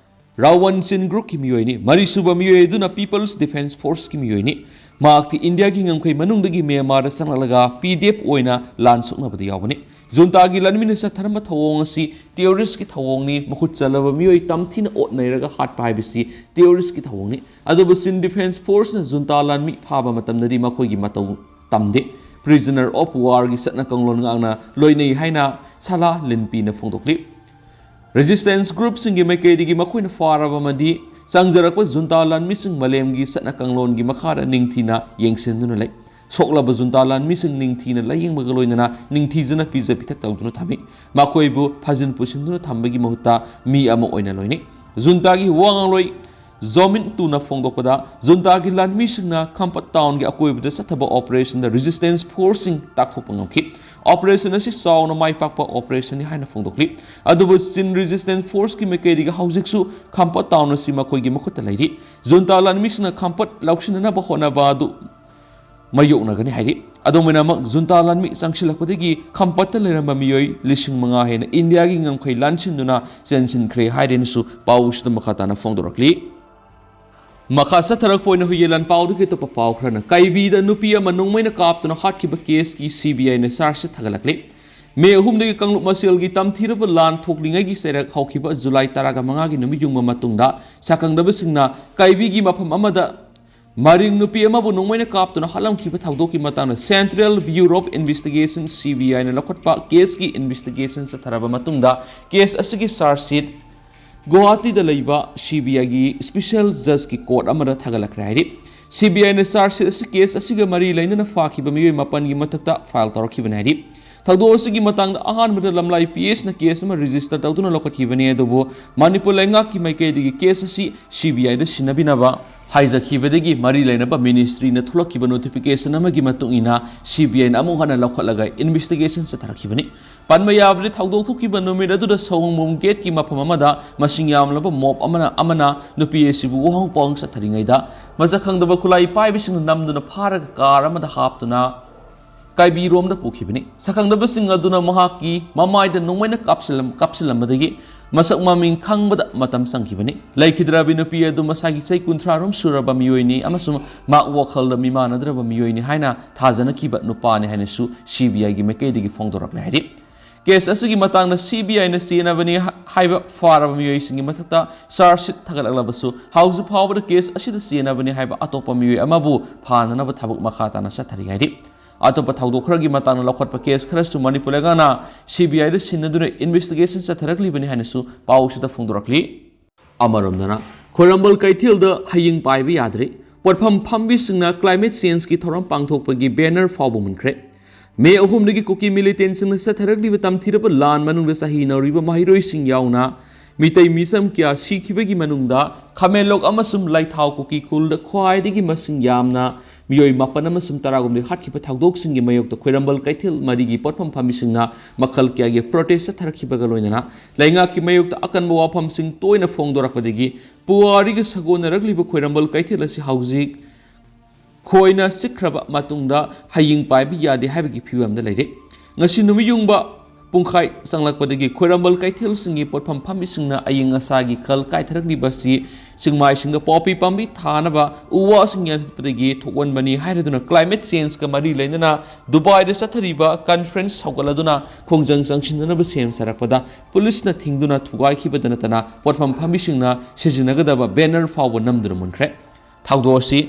ꯔꯥꯋꯟ ꯆꯤꯟ group ꯀꯤ ꯃꯤꯑꯣꯏꯅꯤ꯫ ꯃꯔꯤꯁꯨꯕ ꯃꯤꯑꯣꯏ ꯑꯗꯨꯅ People's Defence Force ꯀꯤ ꯃꯤꯑꯣꯏꯅꯤ꯫ ꯃꯍꯥꯛꯇꯤ ꯏꯟꯗꯤꯌꯥꯒꯤ ꯉꯝꯈꯩ ꯃꯅꯨꯡꯗꯒꯤ ꯃ꯭ꯌꯥꯟꯃꯥꯔꯗ ꯆꯪꯂꯛꯂꯒ P D F ꯑꯣꯏꯅ ꯂꯥꯟ ꯁꯣꯛꯅꯕꯗ ꯌꯥꯎꯕꯅꯤ꯫ ꯖꯨꯟꯇꯥꯒꯤ ꯂꯥꯟꯃꯤꯅ ꯆꯠꯊꯔꯝꯕ ꯊꯧꯑꯣꯡ ꯑꯁꯤ terrorist ꯀꯤ ꯊꯧꯑꯣꯡꯅꯤ꯫ ꯃꯈꯨꯠ ꯆꯜꯂꯕ ꯃꯤꯑꯣꯏ ꯇꯝꯊꯤꯅ ꯑꯣꯠꯅꯩꯔꯒ ꯍꯥꯠꯄ ꯍꯥꯏꯕꯁꯤ terrorist ꯀꯤ ꯊꯧꯑꯣꯡꯅꯤ꯫ ꯑꯗꯨꯕꯨ Chin Defence Force ꯅ ꯖꯨꯟꯇꯥ ꯂꯥꯟꯃꯤ ꯐꯥꯕ ꯃꯇꯝꯗꯗꯤ ꯃꯈꯣꯏꯒꯤ ꯃꯇꯧ ꯇꯝꯗꯦ꯫ Prisoner of War ꯒꯤ ꯆꯠꯅ ꯀꯥꯡꯂꯣꯟ ꯉꯥꯛꯅ ꯂꯣꯏꯅꯩ ꯍꯥꯏꯅ ꯁꯂꯥ ꯂꯤꯟꯄꯤꯅ ꯐꯣꯡꯗꯣꯛꯂꯤ꯫ Resistance group ꯁꯤꯡꯒꯤ ꯃꯥꯏꯀꯩꯗꯒꯤ ꯃꯈꯣꯏꯅ ꯐꯥꯔꯕ ꯑꯃꯗꯤ ꯆꯪꯖꯔꯛꯄ ꯖꯨꯟꯇꯥ ꯂꯥꯟꯃꯤꯁꯤꯡ ꯃꯥꯂꯦꯝꯒꯤ ꯆꯠꯅ ꯀꯥꯡꯂꯣꯟꯒꯤ ꯃꯈꯥꯗ ꯅꯤꯡꯊꯤꯅ ꯌꯦꯡꯁꯤꯟꯗꯨꯅ ꯂꯩ꯫ ꯁꯣꯛꯂꯕ ꯖꯨꯟꯇꯥ ꯂꯥꯟꯃꯤꯁꯤꯡ ꯅꯤꯡꯊꯤꯅ ꯂꯥꯌꯦꯡꯕꯒ ꯂꯣꯏꯅꯅ ꯅꯤꯡꯊꯤꯖꯅ ꯄꯤꯖ ꯄꯤꯊꯛ ꯇꯧꯗꯨꯅ ꯊꯝꯃꯤ꯫ ꯃꯈꯣꯏꯕꯨ ꯐꯥꯖꯤꯟ ꯄꯨꯁꯤꯟꯗꯨꯅ ꯊꯝꯕꯒꯤ ꯃꯍꯨꯠꯇ ꯃꯤ ꯑꯃ ꯑꯣꯏꯅ ꯂꯣꯏꯅꯩ꯫ ꯖꯨꯟꯇꯥꯒꯤ ꯋꯥ ꯉꯥꯡꯂꯣꯏ ꯖꯣꯃꯤꯟ ꯇꯨꯅ ꯐꯣꯡꯗꯣꯛꯄꯗ, ꯖꯨꯟꯇꯥꯒꯤ ꯂꯥꯟꯃꯤꯁꯤꯡꯅ ꯈꯝꯄꯠ town ꯒꯤ ꯑꯀꯣꯏꯕꯗ ꯆꯠꯊꯕ operation ꯗ resistance force ꯁꯤꯡ ꯇꯥꯛꯊꯣꯛꯄ ꯉꯝꯈꯤ꯫ ꯑꯣꯄꯔꯦꯁꯟ ꯑꯁꯤ ꯆꯥꯎꯅ ꯃꯥꯏ ꯄꯥꯛꯄ ꯑꯣꯄꯔꯦꯁꯟꯅꯤ ꯍꯥꯏꯅ ꯐꯣꯡꯗꯣꯛꯂꯤ꯫ ꯑꯗꯨꯕꯨ ꯆꯤꯟ ꯔꯦꯖꯤꯁꯇꯦꯟꯁ ꯐꯣꯔꯁꯀꯤ ꯃꯥꯏꯀꯩꯗꯒꯤ ꯍꯧꯖꯤꯛꯁꯨ ꯈꯝꯄꯠ ꯇꯥꯎꯟ ꯑꯁꯤ ꯃꯈꯣꯏꯒꯤ ꯃꯈꯨꯠꯇ ꯂꯩꯔꯤ꯫ ꯖꯨꯟꯇꯥ ꯂꯥꯟꯃꯤꯁꯤꯡꯅ ꯈꯝꯄꯠ ꯂꯧꯁꯤꯟꯅꯅꯕ ꯍꯣꯠꯅꯕ ꯑꯗꯨ ꯃꯥꯌꯣꯛꯅꯒꯅꯤ ꯍꯥꯏꯔꯤ꯫ ꯑꯗꯨꯝ ꯑꯣꯏꯅꯃꯛ, ꯖꯨꯟꯇꯥ ꯂꯥꯟꯃꯤ ꯆꯪꯁꯤꯜꯂꯛꯄꯗꯒꯤ ꯈꯝꯄꯠꯇ ꯂꯩꯔꯝꯕ ꯃꯤꯑꯣꯏ ꯂꯤꯁꯤꯡ ꯃꯉꯥ ꯍꯦꯟꯅ ꯏꯟꯗꯤꯌꯥꯒꯤ ꯉꯝꯈꯩ ꯂꯥꯟꯁꯤꯟꯗꯨꯅ ꯆꯦꯟꯁꯤꯟꯈ꯭ꯔꯦ ꯍꯥꯏꯔꯦꯅꯁꯨ ꯄꯥꯎꯁꯤꯗ ꯃꯈꯥ ꯇꯥꯅ ꯐꯣꯡꯗꯣꯔꯛꯂꯤ꯫ ꯃꯈꯥ ꯆꯠꯊꯔꯛꯄ ꯑꯣꯏꯅ ꯍꯨꯏꯌꯦꯟ ꯂꯥꯟꯄꯥꯎꯗꯒꯤ ꯑꯇꯣꯞꯄ ꯄꯥꯎ ꯈꯔꯅ, ꯀꯩꯕꯤꯗ ꯅꯨꯄꯤ ꯑꯃ ꯅꯣꯡꯃꯩꯅ ꯀꯥꯞꯇꯨꯅ ꯍꯥꯠꯈꯤꯕ ꯀꯦꯁꯀꯤ ꯁꯤ ꯕꯤ ꯑꯥꯏꯅ ꯆꯥꯔꯖꯁꯤꯠ ꯊꯥꯒꯠꯂꯛꯂꯤ꯫ ꯃꯦ ꯑꯍꯨꯝꯗꯒꯤ ꯀꯥꯡꯂꯨꯞ ꯃꯁꯦꯜꯒꯤ ꯇꯝꯊꯤꯔꯕ ꯂꯥꯟ ꯊꯣꯛꯂꯤꯉꯩꯒꯤ ꯆꯩꯔꯛ ꯍꯧꯈꯤꯕ ꯖꯨꯂꯥꯏ ꯇꯔꯥꯒ ꯃꯉꯥꯒꯤ ꯅꯨꯃꯤꯠ ꯌꯨꯡꯕ ꯃꯇꯨꯡꯗ, ꯁꯥꯈꯪꯗꯕꯁꯤꯡꯅ ꯀꯩꯕꯤꯒꯤ ꯃꯐꯝ ꯑꯃꯗ ꯃꯔꯤꯡ ꯅꯨꯄꯤ ꯑꯃꯕꯨ ꯅꯣꯡꯃꯩꯅ ꯀꯥꯞꯇꯨꯅ ꯍꯥꯠꯂꯝꯈꯤꯕ ꯊꯧꯗꯣꯛꯀꯤ ꯃꯇꯥꯡꯗ Central Bureau of Investigation, C B ꯑꯥꯏꯅ ꯂꯧꯈꯠꯄ ꯀꯦꯁꯀꯤ ꯏꯟꯚꯦꯁꯇꯤꯒꯦꯁꯟ ꯆꯠꯊꯔꯕ ꯃꯇꯨꯡꯗ, ꯀꯦꯁ ꯑꯁꯤꯒꯤ ꯆꯥꯔꯖꯁꯤꯠ ꯒꯨꯋꯥꯍꯥꯇꯤꯗ ꯂꯩꯕ ꯁꯤ ꯕꯤ ꯑꯥꯏꯒꯤ ꯁ꯭ꯄꯦꯁꯦꯜ ꯖꯖꯀꯤ ꯀꯣꯔꯠ ꯑꯃꯗ ꯊꯥꯒꯠꯂꯛꯈ꯭ꯔꯦ ꯍꯥꯏꯔꯤ꯫ ꯁꯤ ꯕꯤ ꯑꯥꯏꯅ ꯆꯥꯔꯖꯁꯤꯠ ꯑꯁꯤ ꯀꯦꯁ ꯑꯁꯤꯒ ꯃꯔꯤ ꯂꯩꯅꯅ ꯐꯥꯈꯤꯕ ꯃꯤꯑꯣꯏ ꯃꯥꯄꯟꯒꯤ ꯃꯊꯛꯇ ꯐꯥꯏꯜ ꯇꯧꯔꯛꯈꯤꯕꯅꯤ ꯍꯥꯏꯔꯤ꯫ ꯊꯧꯗꯣꯛ ꯑꯁꯤꯒꯤ ꯃꯇꯥꯡꯗ ꯑꯍꯥꯟꯕꯗ ꯂꯝꯂꯥꯏ ꯄꯤ ꯑꯦꯁꯅ ꯀꯦꯁ ꯑꯃ ꯔꯦꯖꯤꯁꯇꯔ ꯇꯧꯗꯨꯅ ꯂꯧꯈꯠꯈꯤꯕꯅꯤ, ꯑꯗꯨꯕꯨ ꯃꯅꯤꯄꯨꯔ ꯂꯩꯉꯥꯛꯀꯤ ꯃꯥꯏꯀꯩꯗꯒꯤ ꯀꯦꯁ ꯑꯁꯤ ꯁꯤ ꯕꯤ ꯑꯥꯏꯗ ꯁꯤꯟꯅꯕꯤꯅꯕ ꯍꯥꯏꯖꯈꯤꯕꯗꯒꯤ ꯃꯔꯤ ꯂꯩꯅꯕ ꯃꯤꯅꯤꯁꯇ꯭ꯔꯤꯅ ꯊꯣꯛꯂꯛꯈꯤꯕ ꯅꯣꯇꯤꯐꯤꯀꯦꯁꯟ ꯑꯃꯒꯤ ꯃꯇꯨꯡ ꯏꯟꯅ ꯁꯤ ꯕꯤ ꯑꯥꯏꯅ ꯑꯃꯨꯛ ꯍꯟꯅ ꯂꯧꯈꯠꯂꯒ ꯏꯟꯚꯦꯁꯇꯤꯒꯦꯁꯟ ꯆꯠꯊꯔꯛꯈꯤꯕꯅꯤ꯫ ꯄꯟꯕ ꯌꯥꯕꯗꯤ, ꯊꯧꯗꯣꯛ ꯊꯣꯛꯈꯤꯕ ꯅꯨꯃꯤꯠ ꯑꯗꯨꯗ ꯁꯑꯣꯡꯕꯨꯡ ꯒꯦꯠꯀꯤ ꯃꯐꯝ ꯑꯃꯗ ꯃꯁꯤꯡ ꯌꯥꯝꯂꯕ ꯃꯣꯞ ꯑꯃꯅ, ꯑꯃꯅ ꯅꯨꯄꯤ ꯑꯁꯤꯕꯨ ꯋꯥꯍꯪ ꯄꯥꯎꯍꯪ ꯆꯠꯊꯔꯤꯉꯩꯗ, ꯃꯁꯛ ꯈꯪꯗꯕ ꯈꯨꯠꯂꯥꯏ ꯄꯥꯏꯕꯁꯤꯡꯅ ꯅꯝꯗꯨꯅ ꯐꯥꯔꯒ ꯀꯥꯔ ꯑꯃꯗ ꯍꯥꯞꯇꯨꯅ ꯀꯩꯕꯤꯔꯣꯝꯗ ꯄꯨꯈꯤꯕꯅꯤ꯫ ꯁꯛꯈꯪꯗꯕꯁꯤꯡ ꯑꯗꯨꯅ ꯃꯍꯥꯛꯀꯤ ꯃꯃꯥꯏꯗ ꯅꯣꯡꯃꯩꯅ ꯀꯥꯞꯁꯤꯜꯂꯝ-, ꯀꯥꯞꯁꯤꯜꯂꯝꯕꯗꯒꯤ ꯃꯁꯛ ꯃꯃꯤꯡ ꯈꯪꯕꯗ ꯃꯇꯝ ꯆꯪꯈꯤꯕꯅꯤ꯫ ꯂꯩꯈꯤꯗ꯭ꯔꯕꯤ ꯅꯨꯄꯤ ꯑꯗꯨ ꯃꯁꯥꯒꯤ ꯆꯍꯤ ꯀꯨꯟꯊ꯭ꯔꯥ ꯔꯣꯝ ꯁꯨꯔꯕ ꯃꯤꯑꯣꯏꯅꯤ ꯑꯃꯁꯨꯡ ꯃꯍꯥꯛ ꯋꯥꯈꯜꯗ ꯃꯤꯃꯥꯟꯅꯗ꯭ꯔꯕ ꯃꯤꯑꯣꯏꯅꯤ ꯍꯥꯏꯅ ꯊꯥꯖꯅꯈꯤꯕ ꯅꯨꯄꯥꯅꯤ ꯍꯥꯏꯅꯁꯨ ꯁꯤ ꯕꯤ ꯑꯥꯏꯒꯤ ꯃꯥꯏꯀꯩꯗꯒꯤ ꯐꯣꯡꯗꯣꯔꯛꯂꯦ ꯍꯥꯏꯔꯤ꯫ ꯀꯦꯁ ꯑꯁꯤꯒꯤ ꯃꯇꯥꯡꯗ ꯁꯤ ꯕꯤ ꯑꯥꯏꯅ ꯆꯦꯟꯅꯕꯅꯤ ꯍꯥꯏꯕ ꯐꯥꯔꯕ ꯃꯤꯑꯣꯏꯁꯤꯡꯒꯤ ꯃꯊꯛꯇ ꯆꯥꯔꯖꯁꯤꯠ ꯊꯥꯒꯠꯂꯛꯂꯕꯁꯨ, ꯍꯧꯖꯤꯛ ꯐꯥꯎꯕꯗ ꯀꯦꯁ ꯑꯁꯤꯗ ꯆꯦꯟꯅꯕꯅꯤ ꯍꯥꯏꯕ ꯑꯇꯣꯞꯄ ꯃꯤꯑꯣꯏ ꯑꯃꯕꯨ ꯐꯥꯅꯅꯕ ꯊꯕꯛ ꯃꯈꯥ ꯇꯥꯅ ꯆꯠꯊꯔꯤ ꯍꯥꯏꯔꯤ꯫ ꯑꯇꯣꯞꯄ ꯊꯧꯗꯣꯛ ꯈꯔꯒꯤ ꯃꯇꯥꯡꯗ ꯂꯧꯈꯠꯄ ꯀꯦꯁ ꯈꯔꯁꯨ ꯃꯅꯤꯄꯨꯔ ꯂꯩꯉꯥꯛꯅ ꯁꯤ ꯕꯤ ꯑꯥꯏꯗ ꯁꯤꯟꯅꯗꯨꯅ ꯏꯟꯚꯦꯁꯇꯤꯒꯦꯁꯟ ꯆꯠꯊꯔꯛꯂꯤꯕꯅꯤ ꯍꯥꯏꯅꯁꯨ ꯄꯥꯎꯁꯤꯗ ꯐꯣꯡꯗꯣꯔꯛꯂꯤ꯫ ꯑꯃꯔꯣꯝꯗꯅ, ꯈ꯭ꯋꯥꯏꯔꯝꯕꯟ ꯀꯩꯊꯦꯜꯗ ꯍꯌꯤꯡ ꯄꯥꯏꯕ ꯌꯥꯗ꯭ꯔꯦ꯫ ꯄꯣꯠꯐꯝ ꯐꯝꯕꯤꯁꯤꯡꯅ ꯀ꯭ꯂꯥꯏꯃꯦꯠ ꯆꯦꯟꯖꯀꯤ ꯊꯧꯔꯝ ꯄꯥꯡꯊꯣꯛꯄꯒꯤ ꯕꯦꯅꯔ ꯐꯥꯎꯕ ꯃꯨꯟꯈ꯭ꯔꯦ꯫ ꯃꯦ ꯑꯍꯨꯝꯗꯒꯤ ꯀꯨꯀꯤ ꯃꯤꯂꯤꯇꯦꯟꯁꯤꯡꯅ ꯆꯠꯊꯔꯛꯂꯤꯕ ꯇꯝꯊꯤꯔꯕ ꯂꯥꯟ ꯃꯅꯨꯡꯗ ꯆꯍꯤ ꯅꯧꯔꯤꯕ ꯃꯍꯩꯔꯣꯏꯁꯤꯡ ꯌꯥꯎꯅ ꯃꯤꯇꯩ ꯃꯤꯆꯝ ꯀꯌꯥ ꯁꯤꯈꯤꯕꯒꯤ ꯃꯅꯨꯡꯗ ꯈꯥꯃꯦꯟꯂꯣꯛ ꯑꯃꯁꯨꯡ ꯂꯩꯊꯥꯎ ꯀꯨꯀꯤ ꯈꯨꯜꯗ ꯈ꯭ꯋꯥꯏꯗꯒꯤ ꯃꯁꯤꯡ ꯌꯥꯝꯅ ꯃꯤꯑꯣꯏ ꯃꯥꯄꯟ ꯑꯃꯁꯨꯡ ꯇꯔꯥꯍꯨꯝꯗꯣꯏ ꯍꯥꯠꯈꯤꯕ ꯊꯧꯗꯣꯛꯁꯤꯡꯒꯤ ꯃꯥꯌꯣꯛꯇ ꯈ꯭ꯋꯥꯏꯔꯝꯕꯟ ꯀꯩꯊꯦꯜ ꯃꯔꯤꯒꯤ ꯄꯣꯠꯐꯝ ꯐꯝꯕꯤꯁꯤꯡꯅ ꯃꯈꯜ ꯀꯌꯥꯒꯤ protest ꯆꯠꯊꯔꯛꯈꯤꯕꯒ ꯂꯣꯏꯅꯅ ꯂꯩꯉꯥꯛꯀꯤ ꯃꯥꯌꯣꯛꯇ ꯑꯀꯟꯕ ꯋꯥꯐꯝꯁꯤꯡ ꯇꯣꯏꯅ ꯐꯣꯡꯗꯣꯔꯛꯄꯗꯒꯤ ꯄꯨꯋꯥꯔꯤꯒ ꯁꯥꯒꯣꯟꯅꯔꯛꯂꯤꯕ ꯈ꯭ꯋꯥꯏꯔꯝꯕꯟ ꯀꯩꯊꯦꯜ ꯑꯁꯤ ꯍꯧꯖꯤꯛ ꯈꯣꯏꯅ ꯆꯤꯛꯈ꯭ꯔꯕ ꯃꯇꯨꯡꯗ ꯍꯌꯤꯡ ꯄꯥꯏꯕ ꯌꯥꯗꯦ ꯍꯥꯏꯕꯒꯤ ꯐꯤꯕꯝꯗ ꯂꯩꯔꯦ꯫ ꯉꯁꯤ ꯅꯨꯃꯤꯠ ꯌꯨꯡꯕ ꯄꯨꯡꯈꯥꯏ ꯆꯪꯂꯛꯄꯗꯒꯤ ꯈ꯭ꯋꯥꯏꯔꯝꯕꯟ ꯀꯩꯊꯦꯜꯁꯤꯡꯒꯤ ꯄꯣꯠꯐꯝ ꯐꯝꯕꯤꯁꯤꯡꯅ ꯑꯏꯪ ꯑꯁꯥꯒꯤ ꯈꯜ ꯀꯥꯏꯊꯔꯛꯂꯤꯕ ꯑꯁꯤ ꯆꯤꯡꯃꯥꯏꯁꯤꯡꯗ ꯄꯣꯄꯤ ꯄꯥꯝꯕꯤ ꯊꯥꯅꯕ ꯎ ꯋꯥꯁꯤꯡ ꯌꯥꯟꯊꯠꯄꯗꯒꯤ ꯊꯣꯛꯍꯟꯕꯅꯤ ꯍꯥꯏꯔꯗꯨꯅ climate changeꯀ ꯃꯔꯤ ꯂꯩꯅꯅ ꯗꯨꯕꯥꯏꯗ ꯆꯠꯊꯔꯤꯕ conference ꯍꯧꯒꯠꯂꯗꯨꯅ ꯈꯣꯡꯖꯪ ꯆꯪꯁꯤꯟꯅꯅꯕ ꯁꯦꯝ ꯁꯥꯔꯛꯄꯗ ꯄꯨꯂꯤꯁꯅ ꯊꯤꯡꯗꯨꯅ ꯊꯨꯒꯥꯏꯈꯤꯕꯗ ꯅꯠꯇꯅ ꯄꯣꯠꯐꯝ ꯐꯝꯕꯤꯁꯤꯡꯅ ꯁꯤꯖꯤꯟꯅꯒꯗꯕ banner ꯐꯥꯎꯕ ꯅꯝꯗꯨꯅ ꯃꯨꯟꯈ꯭ꯔꯦ꯫ ꯊꯧꯗꯣꯛ ꯑꯁꯤ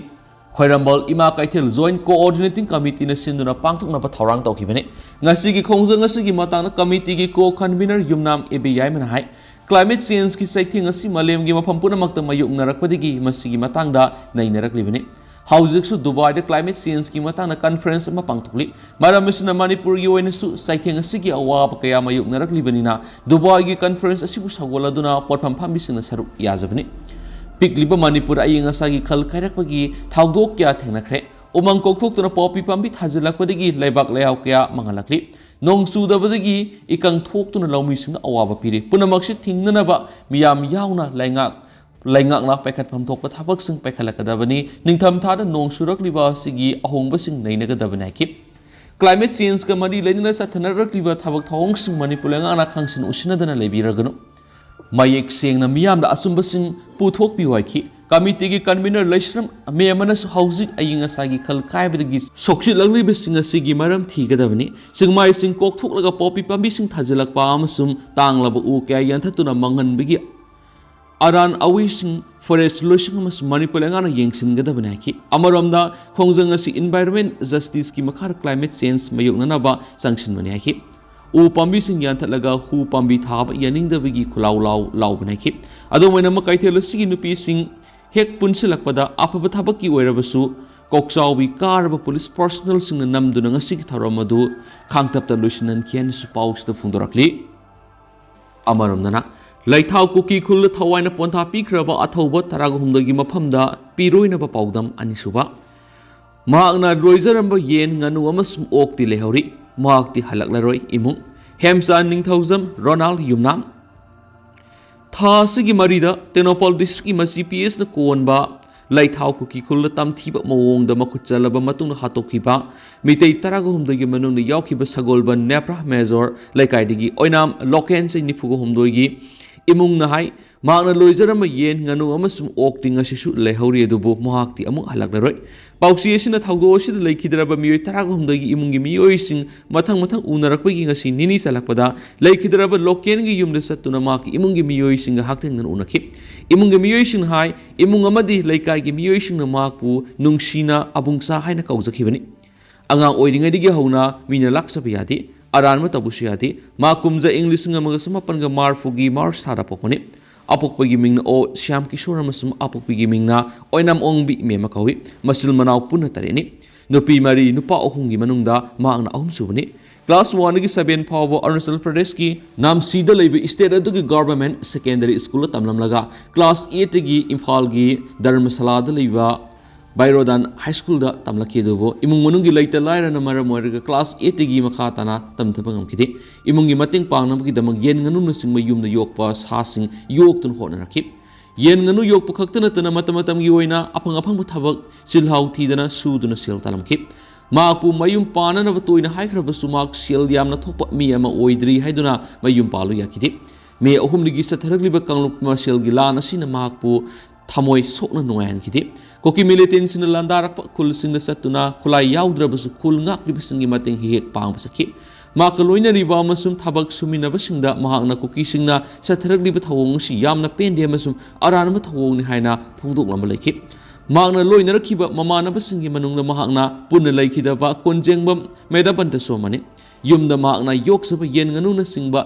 ꯈ꯭ꯋꯥꯏꯔꯝꯕꯟ ꯏꯃꯥ ꯀꯩꯊꯦꯜ Joint Coordinating Committeeꯅ ꯁꯤꯟꯗꯨꯅ ꯄꯥꯡꯊꯣꯛꯅꯕ ꯊꯧꯔꯥꯡ ꯇꯧꯈꯤꯕꯅꯤ꯫ ꯉꯁꯤꯒꯤ ꯈꯣꯡꯖꯪ ꯑꯁꯤꯒꯤ ꯃꯇꯥꯡꯗ committeeꯒꯤ co-convener Yumnam A B ꯌꯥꯏꯃꯅ high, climate changeꯀꯤ ꯆꯩꯊꯦꯡ ꯑꯁꯤ ꯃꯥꯂꯦꯝꯒꯤ ꯃꯐꯝ ꯄꯨꯝꯅꯃꯛꯇ ꯃꯥꯌꯣꯛꯅꯔꯛꯄꯗꯒꯤ ꯃꯁꯤꯒꯤ ꯃꯇꯥꯡꯗ ꯅꯩꯅꯔꯛꯂꯤꯕꯅꯤ꯫ ꯍꯧꯖꯤꯛꯁꯨ ꯗꯨꯕꯥꯏꯗ climate changeꯀꯤ ꯃꯇꯥꯡꯗ conference ꯑꯃ ꯄꯥꯡꯊꯣꯛꯂꯤ꯫ ꯃꯔꯝ ꯑꯁꯤꯅ ꯃꯅꯤꯄꯨꯔꯒꯤ ꯑꯣꯏꯅꯁꯨ ꯆꯩꯊꯦꯡ ꯑꯁꯤꯒꯤ ꯑꯋꯥꯕ ꯀꯌꯥ ꯃꯥꯌꯣꯛꯅꯔꯛꯂꯤꯕꯅꯤꯅ ꯗꯨꯕꯥꯏꯒꯤ conference ꯑꯁꯤꯕꯨ ꯁꯧꯒꯠꯂꯗꯨꯅ ꯄꯣꯠꯐꯝ ꯐꯝꯕꯤꯁꯤꯡꯅ ꯁꯔꯨꯛ ꯌꯥꯖꯕꯅꯤ꯫ ꯄꯤꯛꯂꯤꯕ ꯃꯅꯤꯄꯨꯔ ꯑꯏꯪ ꯑꯁꯥꯒꯤ ꯈꯜ ꯀꯥꯏꯔꯛꯄꯒꯤ ꯊꯧꯗꯣꯛ ꯀꯌꯥ ꯊꯦꯡꯅꯈ꯭ꯔꯦ꯫ ꯎꯃꯪ ꯀꯣꯛꯊꯣꯛꯇꯨꯅ ꯄꯣꯄꯤ ꯄꯥꯝꯕꯤ ꯊꯥꯖꯤꯜꯂꯛꯄꯗꯒꯤ ꯂꯩꯕꯥꯛ ꯂꯩꯍꯥꯎ ꯀꯌꯥ ꯃꯥꯡꯍꯜꯂꯛꯂꯤ꯫ ꯅꯣꯡ ꯆꯨꯗꯕꯗꯒꯤ ꯏꯀꯪ ꯊꯣꯛꯇꯨꯅ ꯂꯧꯃꯤꯁꯤꯡꯗ ꯑꯋꯥꯕ ꯄꯤꯔꯤ꯫ ꯄꯨꯝꯅꯃꯛꯁꯤ ꯊꯤꯡꯅꯅꯕ ꯃꯤꯌꯥꯝ ꯌꯥꯎꯅ ꯂꯩꯉꯥꯛ ꯂꯩꯉꯥꯛꯅ ꯄꯥꯏꯈꯠꯐꯝ ꯊꯣꯛꯄ ꯊꯕꯛꯁꯤꯡ ꯄꯥꯏꯈꯠꯂꯛꯀꯗꯕꯅꯤ꯫ ꯅꯤꯡꯊꯝꯊꯥꯗ ꯅꯣꯡ ꯆꯨꯔꯛꯂꯤꯕ ꯑꯁꯤꯒꯤ ꯑꯍꯣꯡꯕꯁꯤꯡ ꯅꯩꯅꯒꯗꯕꯅꯤ ꯍꯥꯏꯈꯤ꯫ Climate changeꯀ ꯃꯔꯤ ꯂꯩꯅꯅ ꯆꯠꯊꯅꯔꯛꯂꯤꯕ ꯊꯕꯛ ꯊꯧꯑꯣꯡꯁꯤꯡ ꯃꯅꯤꯄꯨꯔ ꯂꯩꯉꯥꯛꯅ ꯈꯪꯁꯤꯟ ꯎꯁꯤꯟꯅꯗꯅ ꯂꯩꯕꯤꯔꯒꯅꯨ꯫ ꯃꯌꯦꯛ ꯁꯦꯡꯅ ꯃꯤꯌꯥꯝꯗ ꯑꯆꯨꯝꯕꯁꯤꯡ ꯄꯨꯊꯣꯛꯄꯤꯌꯨ ꯍꯥꯏꯈꯤ꯫ Committeeꯒꯤ convener ꯂꯩꯁ꯭ꯔꯝ ꯃꯦꯃꯅꯁꯨ ꯍꯧꯖꯤꯛ ꯑꯏꯪ ꯑꯁꯥꯒꯤ ꯈꯜ ꯀꯥꯏꯕꯗꯒꯤ ꯁꯣꯛꯆꯤꯜꯂꯛꯂꯤꯕꯁꯤꯡ ꯑꯁꯤꯒꯤ ꯃꯔꯝ ꯊꯤꯒꯗꯕꯅꯤ꯫ ꯆꯤꯡꯃꯥꯏꯁꯤꯡ ꯀꯣꯛꯊꯣꯛꯂꯒ ꯄꯣꯄꯤ ꯄꯥꯝꯕꯤꯁꯤꯡ ꯊꯥꯖꯤꯜꯂꯛꯄ ꯑꯃꯁꯨꯡ ꯇꯥꯡꯂꯕ ꯎ ꯀꯌꯥ ꯌꯥꯟꯊꯠꯇꯨꯅ ꯃꯥꯡꯍꯟꯕꯒꯤ ꯑꯔꯥꯟ ꯑꯋꯤꯁꯤꯡ forest ꯂꯣꯏꯁꯪ ꯑꯃꯁꯨꯡ ꯃꯅꯤꯄꯨꯔ ꯂꯩꯉꯥꯛꯅ ꯌꯦꯡꯁꯤꯟꯒꯗꯕꯅꯤ ꯍꯥꯏꯈꯤ꯫ ꯑꯃꯔꯣꯝꯗ ꯈꯣꯡꯖꯪ ꯑꯁꯤ environment justiceꯀꯤ ꯃꯈꯥꯗ climate change ꯃꯥꯌꯣꯛꯅꯅꯕ ꯆꯪꯁꯤꯟꯕꯅꯤ ꯍꯥꯏꯈꯤ꯫ ꯎ ꯄꯥꯝꯕꯤꯁꯤꯡ ꯌꯥꯟꯊꯠꯂꯒ ꯍꯨ ꯄꯥꯝꯕꯤ ꯊꯥꯕ ꯌꯥꯅꯤꯡꯗꯕꯒꯤ ꯈꯨꯂꯥꯎ ꯂꯥꯎ ꯂꯥꯎꯕꯅꯤ ꯍꯥꯏꯈꯤ꯫ ꯑꯗꯨꯝ ꯑꯣꯏꯅꯃꯛ ꯀꯩꯊꯦꯜ ꯑꯁꯤꯒꯤ ꯅꯨꯄꯤꯁꯤꯡ ꯍꯦꯛ ꯄꯨꯟꯁꯤꯜꯂꯛꯄꯗ ꯑꯐꯕ ꯊꯕꯛꯀꯤ ꯑꯣꯏꯔꯕꯁꯨ ꯀꯣꯛꯆꯥꯎꯕꯤ ꯀꯥꯔꯕ ꯄꯨꯂꯤꯁ personnelꯁꯤꯡꯅ ꯅꯝꯗꯨꯅ ꯉꯁꯤꯒꯤ ꯊꯧꯔꯝ ꯑꯗꯨ ꯈꯥꯡꯇꯞꯇ ꯂꯣꯏꯁꯤꯟꯍꯟꯈꯤ ꯍꯥꯏꯅꯁꯨ ꯄꯥꯎꯁꯤꯗ ꯐꯣꯡꯗꯣꯔꯛꯂꯤ꯫ ꯑꯃꯔꯣꯝꯗꯅ ꯂꯩꯊꯥꯎ ꯀꯨꯀꯤ ꯈꯨꯜꯗ ꯊꯋꯥꯏꯅ ꯄꯣꯟꯊꯥ ꯄꯤꯈ꯭ꯔꯕ ꯑꯊꯧꯕ ꯇꯔꯥꯒ ꯍꯨꯝꯗꯣꯏꯒꯤ ꯃꯐꯝꯗ ꯄꯤꯔꯣꯏꯅꯕ ꯄꯥꯎꯗꯝ ꯑꯅꯤꯁꯨꯕ꯫ ꯃꯍꯥꯛꯅ ꯂꯣꯏꯖꯔꯝꯕ ꯌꯦꯟ, ꯉꯥꯅꯨ ꯑꯃꯁꯨꯡ ꯑꯣꯛꯇꯤ ꯂꯩꯍꯧꯔꯤ꯫ ꯃꯍꯥꯛꯇꯤ ꯍꯜꯂꯛꯂꯔꯣꯏ꯫ ꯏꯃꯨꯡ: ꯍꯦꯝꯆꯥꯟ ꯅꯤꯡꯊꯧꯖꯝ, ꯔꯣꯅꯥꯜ ꯌꯨꯝꯅꯥꯝ꯫ ꯊꯥ ꯑꯁꯤꯒꯤ ꯃꯔꯤꯗ ꯇꯦꯡꯅꯧꯄꯜ ꯗꯤꯁꯇ꯭ꯔꯤꯛꯀꯤ ꯃꯆꯤ ꯄꯤ ꯑꯦꯁꯅ ꯀꯣꯟꯕ ꯂꯩꯊꯥꯎ ꯀꯨꯀꯤ ꯈꯨꯜꯗ ꯇꯝꯊꯤꯕ ꯃꯑꯣꯡꯗ ꯃꯈꯨꯠ ꯆꯜꯂꯕ ꯃꯇꯨꯡꯗ ꯍꯥꯠꯇꯣꯛꯈꯤꯕ ꯃꯤꯇꯩ ꯇꯔꯥꯒ ꯍꯨꯝꯗꯣꯏꯒꯤ ꯃꯅꯨꯡꯗ ꯌꯥꯎꯈꯤꯕ ꯁꯒꯣꯜꯕꯟ ꯅꯦꯄ꯭ꯔꯥ ꯃꯦꯖꯣꯔ ꯂꯩꯀꯥꯏꯗꯒꯤ ꯑꯣꯏꯅꯥꯝ ꯂꯣꯀꯦꯟ ꯆꯍꯤ ꯅꯤꯐꯨꯒ ꯍꯨꯝꯗꯣꯏꯒꯤ ꯏꯃꯨꯡꯅ ꯍꯥꯏ, ꯃꯍꯥꯛꯅ ꯂꯣꯏꯖꯔꯝꯕ ꯌꯦꯟ, ꯉꯥꯅꯨ ꯑꯃꯁꯨꯡ ꯑꯣꯛꯇꯤ ꯉꯁꯤꯁꯨ ꯂꯩꯍꯧꯔꯤ, ꯑꯗꯨꯕꯨ ꯃꯍꯥꯛꯇꯤ ꯑꯃꯨꯛ ꯍꯜꯂꯛꯂꯔꯣꯏ꯫ ꯄꯥꯎꯆꯦ ꯑꯁꯤꯅ ꯊꯧꯗꯣꯛ ꯑꯁꯤꯗ ꯂꯩꯈꯤꯗ꯭ꯔꯕ ꯃꯤꯑꯣꯏ ꯇꯔꯥꯒ ꯍꯨꯝꯗꯣꯏꯒꯤ ꯏꯃꯨꯡꯒꯤ ꯃꯤꯑꯣꯏꯁꯤꯡ ꯃꯊꯪ ꯃꯊꯪ ꯎꯅꯔꯛꯄꯒꯤ ꯉꯁꯤ ꯅꯤꯅꯤ ꯆꯜꯂꯛꯄꯗ ꯂꯩꯈꯤꯗ꯭ꯔꯕ ꯂꯣꯀꯦꯟꯒꯤ ꯌꯨꯝꯗ ꯆꯠꯇꯨꯅ ꯃꯍꯥꯛꯀꯤ ꯏꯃꯨꯡꯒꯤ ꯃꯤꯑꯣꯏꯁꯤꯡꯒ ꯍꯛꯊꯦꯡꯅꯅ ꯎꯅꯈꯤ꯫ ꯏꯃꯨꯡꯒꯤ ꯃꯤꯑꯣꯏꯁꯤꯡꯅ ꯍꯥꯏ, ꯏꯃꯨꯡ ꯑꯃꯗꯤ ꯂꯩꯀꯥꯏꯒꯤ ꯃꯤꯑꯣꯏꯁꯤꯡꯅ ꯃꯍꯥꯛꯄꯨ ꯅꯨꯡꯁꯤꯅ ꯑꯕꯨꯡꯆꯥ ꯍꯥꯏꯅ ꯀꯧꯖꯈꯤꯕꯅꯤ꯫ ꯑꯉꯥꯡ ꯑꯣꯏꯔꯤꯉꯩꯗꯒꯤ ꯍꯧꯅ ꯃꯤꯅ ꯂꯥꯛꯆꯕ ꯌꯥꯗꯦ, ꯑꯔꯥꯟꯕ ꯇꯧꯕꯁꯨ ꯌꯥꯗꯦ꯫ ꯃꯥ ꯀꯨꯝꯖꯥ ꯏꯪ ꯂꯤꯁꯤꯡ ꯑꯃꯒ ꯆꯃꯥꯄꯟꯒ ꯃꯔꯤꯐꯨꯒꯤ ꯃꯥꯔꯆ ꯊꯥꯗ ꯄꯣꯛꯄꯅꯤ꯫ ꯑꯄꯣꯛꯄꯒꯤ ꯃꯤꯡꯅ ꯑꯣ ꯁ꯭ꯌꯥꯝ ꯀꯤꯁꯣꯔ ꯑꯃꯁꯨꯡ ꯑꯄꯣꯛꯄꯤꯒꯤ ꯃꯤꯡꯅ ꯑꯣꯏꯅꯥꯝ ꯑꯣꯡꯕꯤ ꯃꯦꯝꯃ ꯀꯧꯏ꯫ ꯃꯆꯤꯜ ꯃꯅꯥꯎ ꯄꯨꯟꯅ ꯇꯔꯦꯠꯅꯤ꯫ ꯅꯨꯄꯤ ꯃꯔꯤ, ꯅꯨꯄꯥ ꯑꯍꯨꯝꯒꯤ ꯃꯅꯨꯡꯗ ꯃꯍꯥꯛꯅ ꯑꯍꯨꯝꯁꯨꯕꯅꯤ꯫ ꯀ꯭ꯂꯥꯁ ꯋꯥꯟꯗꯒꯤ ꯁꯚꯦꯟ ꯐꯥꯎꯕ ꯑꯔꯨꯅꯥꯆꯜ ꯄ꯭ꯔꯗꯦꯁꯀꯤ ꯅꯥꯝꯁꯤꯗ ꯂꯩꯕ ꯏꯁꯇꯦꯠ ꯑꯗꯨꯒꯤ ꯒꯚꯔꯟꯃꯦꯟꯠ ꯁꯦꯀꯦꯟꯗꯔꯤ ꯁ꯭ꯀꯨꯜꯗ ꯇꯝꯂꯝꯂꯒ ꯀ꯭ꯂꯥꯁ ꯑꯦꯠꯇꯒꯤ ꯏꯝꯐꯥꯜꯒꯤ ꯙꯔꯃꯁꯥꯂꯥꯗ ꯂꯩꯕ ꯕꯥꯏꯔꯣꯗꯥꯟ ꯍꯥꯏ ꯁ꯭ꯀꯨꯜꯗ ꯇꯝꯂꯛꯈꯤ꯫ ꯑꯗꯨꯕꯨ ꯏꯃꯨꯡ ꯃꯅꯨꯡꯒꯤ ꯂꯩꯇ ꯂꯥꯏꯔꯅ ꯃꯔꯝ ꯑꯣꯏꯔꯒ ꯀ꯭ꯂꯥꯁ ꯑꯦꯠꯇꯒꯤ ꯃꯈꯥ ꯇꯥꯅ ꯇꯝꯊꯕ ꯉꯝꯈꯤꯗꯦ꯫ ꯏꯃꯨꯡꯒꯤ ꯃꯇꯦꯡ ꯄꯥꯡꯅꯕꯒꯤꯗꯃꯛ ꯌꯦꯟ ꯉꯥꯅꯨꯅꯆꯤꯡꯕ ꯌꯨꯝꯗ ꯌꯣꯛꯄ ꯁꯥꯁꯤꯡ ꯌꯣꯛꯇꯨꯅ ꯍꯣꯠꯅꯔꯛꯈꯤ꯫ ꯌꯦꯟ ꯉꯥꯅꯨ ꯌꯣꯛꯄ ꯈꯛꯇ ꯅꯠꯇꯅ ꯃꯇꯝ ꯃꯇꯝꯒꯤ ꯑꯣꯏꯅ ꯑꯐꯪ ꯑꯐꯪꯕ ꯊꯕꯛ ꯆꯤꯜꯍꯥꯎ ꯊꯤꯗꯅ ꯁꯨꯗꯨꯅ ꯁꯦꯜ ꯇꯥꯜꯂꯝꯈꯤ꯫ ꯃꯍꯥꯛꯄꯨ ꯃꯌꯨꯝ ꯄꯥꯟꯅꯅꯕ ꯇꯣꯏꯅ ꯍꯥꯏꯈ꯭ꯔꯕꯁꯨ ꯃꯍꯥꯛ ꯁꯦꯜ ꯌꯥꯝꯅ ꯊꯣꯛꯄ ꯃꯤ ꯑꯃ ꯑꯣꯏꯗ꯭ꯔꯤ ꯍꯥꯏꯗꯨꯅ ꯃꯌꯨꯝ ꯄꯥꯜꯂꯨ ꯌꯥꯈꯤꯗꯦ꯫ ꯃꯦ ꯑꯍꯨꯝꯗꯒꯤ ꯆꯠꯊꯔꯛꯂꯤꯕ ꯀꯥꯡꯂꯨꯞ ꯃꯁꯦꯜꯒꯤ ꯂꯥꯟ ꯑꯁꯤꯅ ꯃꯍꯥꯛꯄꯨ ꯊꯃꯣꯏ ꯁꯣꯛꯅ ꯅꯨꯡꯉꯥꯏꯍꯟꯈꯤꯗꯦ꯫ ꯀꯨꯀꯤ ꯃꯤꯂꯤꯇꯦꯟꯁꯤꯡꯅ ꯂꯥꯟꯗꯥꯔꯛꯄ ꯈꯨꯜꯁꯤꯡꯗ ꯆꯠꯇꯨꯅ ꯈꯨꯠꯂꯥꯏ ꯌꯥꯎꯗ꯭ꯔꯕꯁꯨ ꯈꯨꯜ ꯉꯥꯛꯂꯤꯕꯁꯤꯡꯒꯤ ꯃꯇꯦꯡ ꯍꯦꯛ ꯍꯦꯛ ꯄꯥꯡꯕ ꯆꯠꯈꯤ꯫ ꯃꯍꯥꯛꯀ ꯂꯣꯏꯅꯔꯤꯕ ꯑꯃꯁꯨꯡ ꯊꯕꯛ ꯁꯨꯃꯤꯟꯅꯕꯁꯤꯡꯗ ꯃꯍꯥꯛꯅ ꯀꯨꯀꯤꯁꯤꯡꯅ ꯆꯠꯊꯔꯛꯂꯤꯕ ꯊꯧꯑꯣꯡ ꯑꯁꯤ ꯌꯥꯝꯅ ꯄꯦꯟꯗꯦ ꯑꯃꯁꯨꯡ ꯑꯔꯥꯟꯕ ꯊꯧꯑꯣꯡꯅꯤ ꯍꯥꯏꯅ ꯐꯣꯡꯗꯣꯛꯂꯝꯕ ꯂꯩꯈꯤ꯫ ꯃꯍꯥꯛꯅ ꯂꯣꯏꯅꯔꯛꯈꯤꯕ ꯃꯃꯥꯟꯅꯕꯁꯤꯡꯒꯤ ꯃꯅꯨꯡꯗ ꯃꯍꯥꯛꯅ ꯄꯨꯟꯅ ꯂꯩꯈꯤꯗꯕ ꯀꯣꯟꯖꯦꯡꯕꯝ ꯃꯦꯗꯥꯕꯟꯇꯁꯨ ꯑꯃꯅꯤ꯫ ꯌꯨꯝꯗ ꯃꯍꯥꯛꯅ ꯌꯣꯛꯆꯕ ꯌꯦꯟ ꯉꯥꯅꯨꯅꯆꯤꯡꯕ